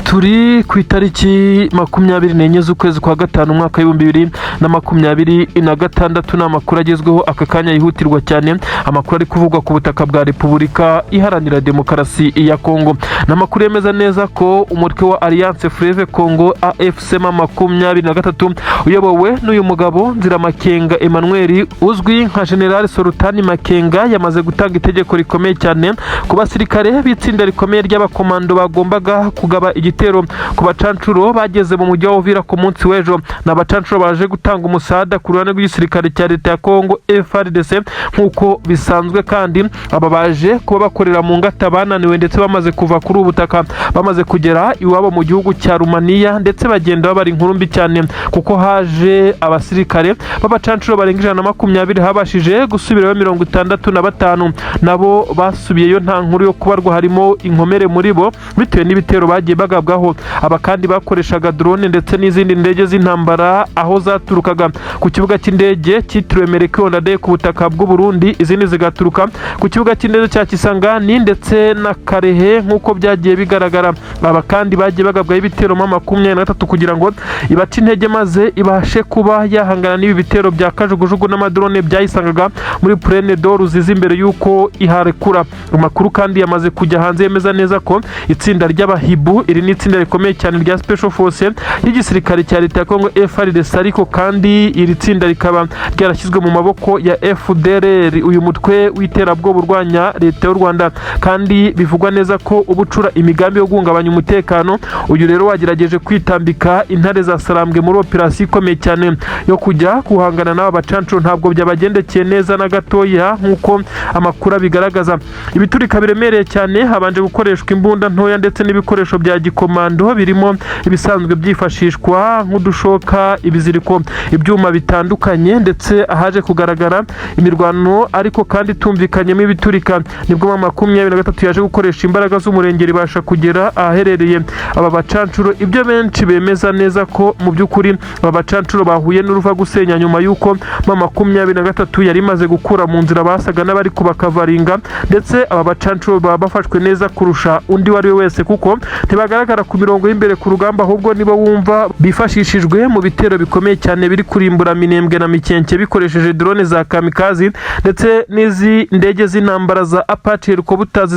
Turi ku itariki 24 z'ukwezi kwa gatanu, umwaka w'2026. Ni amakuru agezweho aka kanya yihutirwa cyane, amakuru ari kuvugwa ku butaka bwa Repubulika Iharanira Demokarasi ya Kongo. Ni amakuru yemeza neza ko umutwe wa Alliance Fleuve Congo, AFC M23, uyobowe n'uyu mugabo Nziramakenga Emmanuel uzwi nka General Sultani Makenga, yamaze gutanga itegeko rikomeye cyane ku basirikare b'itsinda rikomeye ry'abakomando bagombaga kugaba igitero ku bacancuro bageze mu mujyi wa Uvira ku munsi w'ejo. Ni abacancuro baje gutanga umusada ku ruhande rw'igisirikare cya leta ya Kongo, FARDC, nk'uko bisanzwe. Kandi aba baje kuba bakorera mu ngata, bananiwe ndetse bamaze kuva kuri ubu butaka, bamaze kugera iwabo mu gihugu cya Rumaniya, ndetse bagenda babara inkuru mbi cyane, kuko haje abasirikare b'abacancuro barenga 120, habashije gusubirayo 65, nabo basubiyeyo nta nkuru yo kubarwa, harimo inkomere muri bo bitewe n'ibitero bagiye bagabwaho. Aba kandi bakoreshaga drone ndetse n'izindi ndege z'intambara, aho zaturukaga ku kibuga cy'indege cyitiriwe Melchior Ndadaye ku butaka bw'u Burundi, izindi zigaturuka ku kibuga cy'indege cya Kisangani ndetse na Karehe, nk'uko byagiye bigaragara. Aba kandi bagiye bagabwaho ibitero M23 kugira ngo ibace intege, maze ibashe kuba yahangana n'ibi bitero bya kajugujugu n'amadrone byayisangaga muri Plaine de Ruzizi imbere y'uko iharekura. Amakuru kandi yamaze kujya hanze yemeza neza ko itsinda ry'abahibu, iri ni itsinda rikomeye cyane rya Special Force y'igisirikare cya leta ya Congo, FARDC, ariko kandi iri tsinda rikaba ryarashyizwe mu maboko ya FDLR, uyu mutwe w'iterabwoba urwanya leta y'u Rwanda, kandi bivugwa neza ko uba ucura imigambi yo guhungabanya umutekano. Uyu rero wagerageje kwitambika intare za Sarambwe muri operasiyo ikomeye cyane yo kujya guhangana n'aba bacancuro, ntabwo byabagendekeye neza na gatoya, nk'uko amakuru abigaragaza. Ibiturika biremereye cyane, habanje gukoreshwa imbunda ntoya ndetse n'ibikoresho bya gikomando birimo ibisanzwe byifashishwa nk'udushoka, ibiziriko, ibyuma bitandukanye, ndetse ahaje kugaragara imirwano ariko kandi itumvikanyemo ibiturika, nibwo M23 yaje gukoresha imbaraga z'umurengera ibasha kugera ahaherereye aba bacancuro. Ibyo benshi bemeza neza ko mu by'ukuri aba bacancuro bahuye n'uruva gusenya nyuma y'uko M23 yari imaze gukura mu nzira basaga n'abari kubakavaringa, ndetse aba bacancuro baba bafashwe neza kurusha undi uwo ari we wese, kuko ntibagaragara ku mirongo y'imbere ku rugamba, ahubwo nibo wumva bifashishijwe mu bitero bikomeye cyane biri kurimbura Minembwe na Mikenke, bikoresheje drone za kamikazi ndetse n'izi ndege z'intambara za Apache helicopters.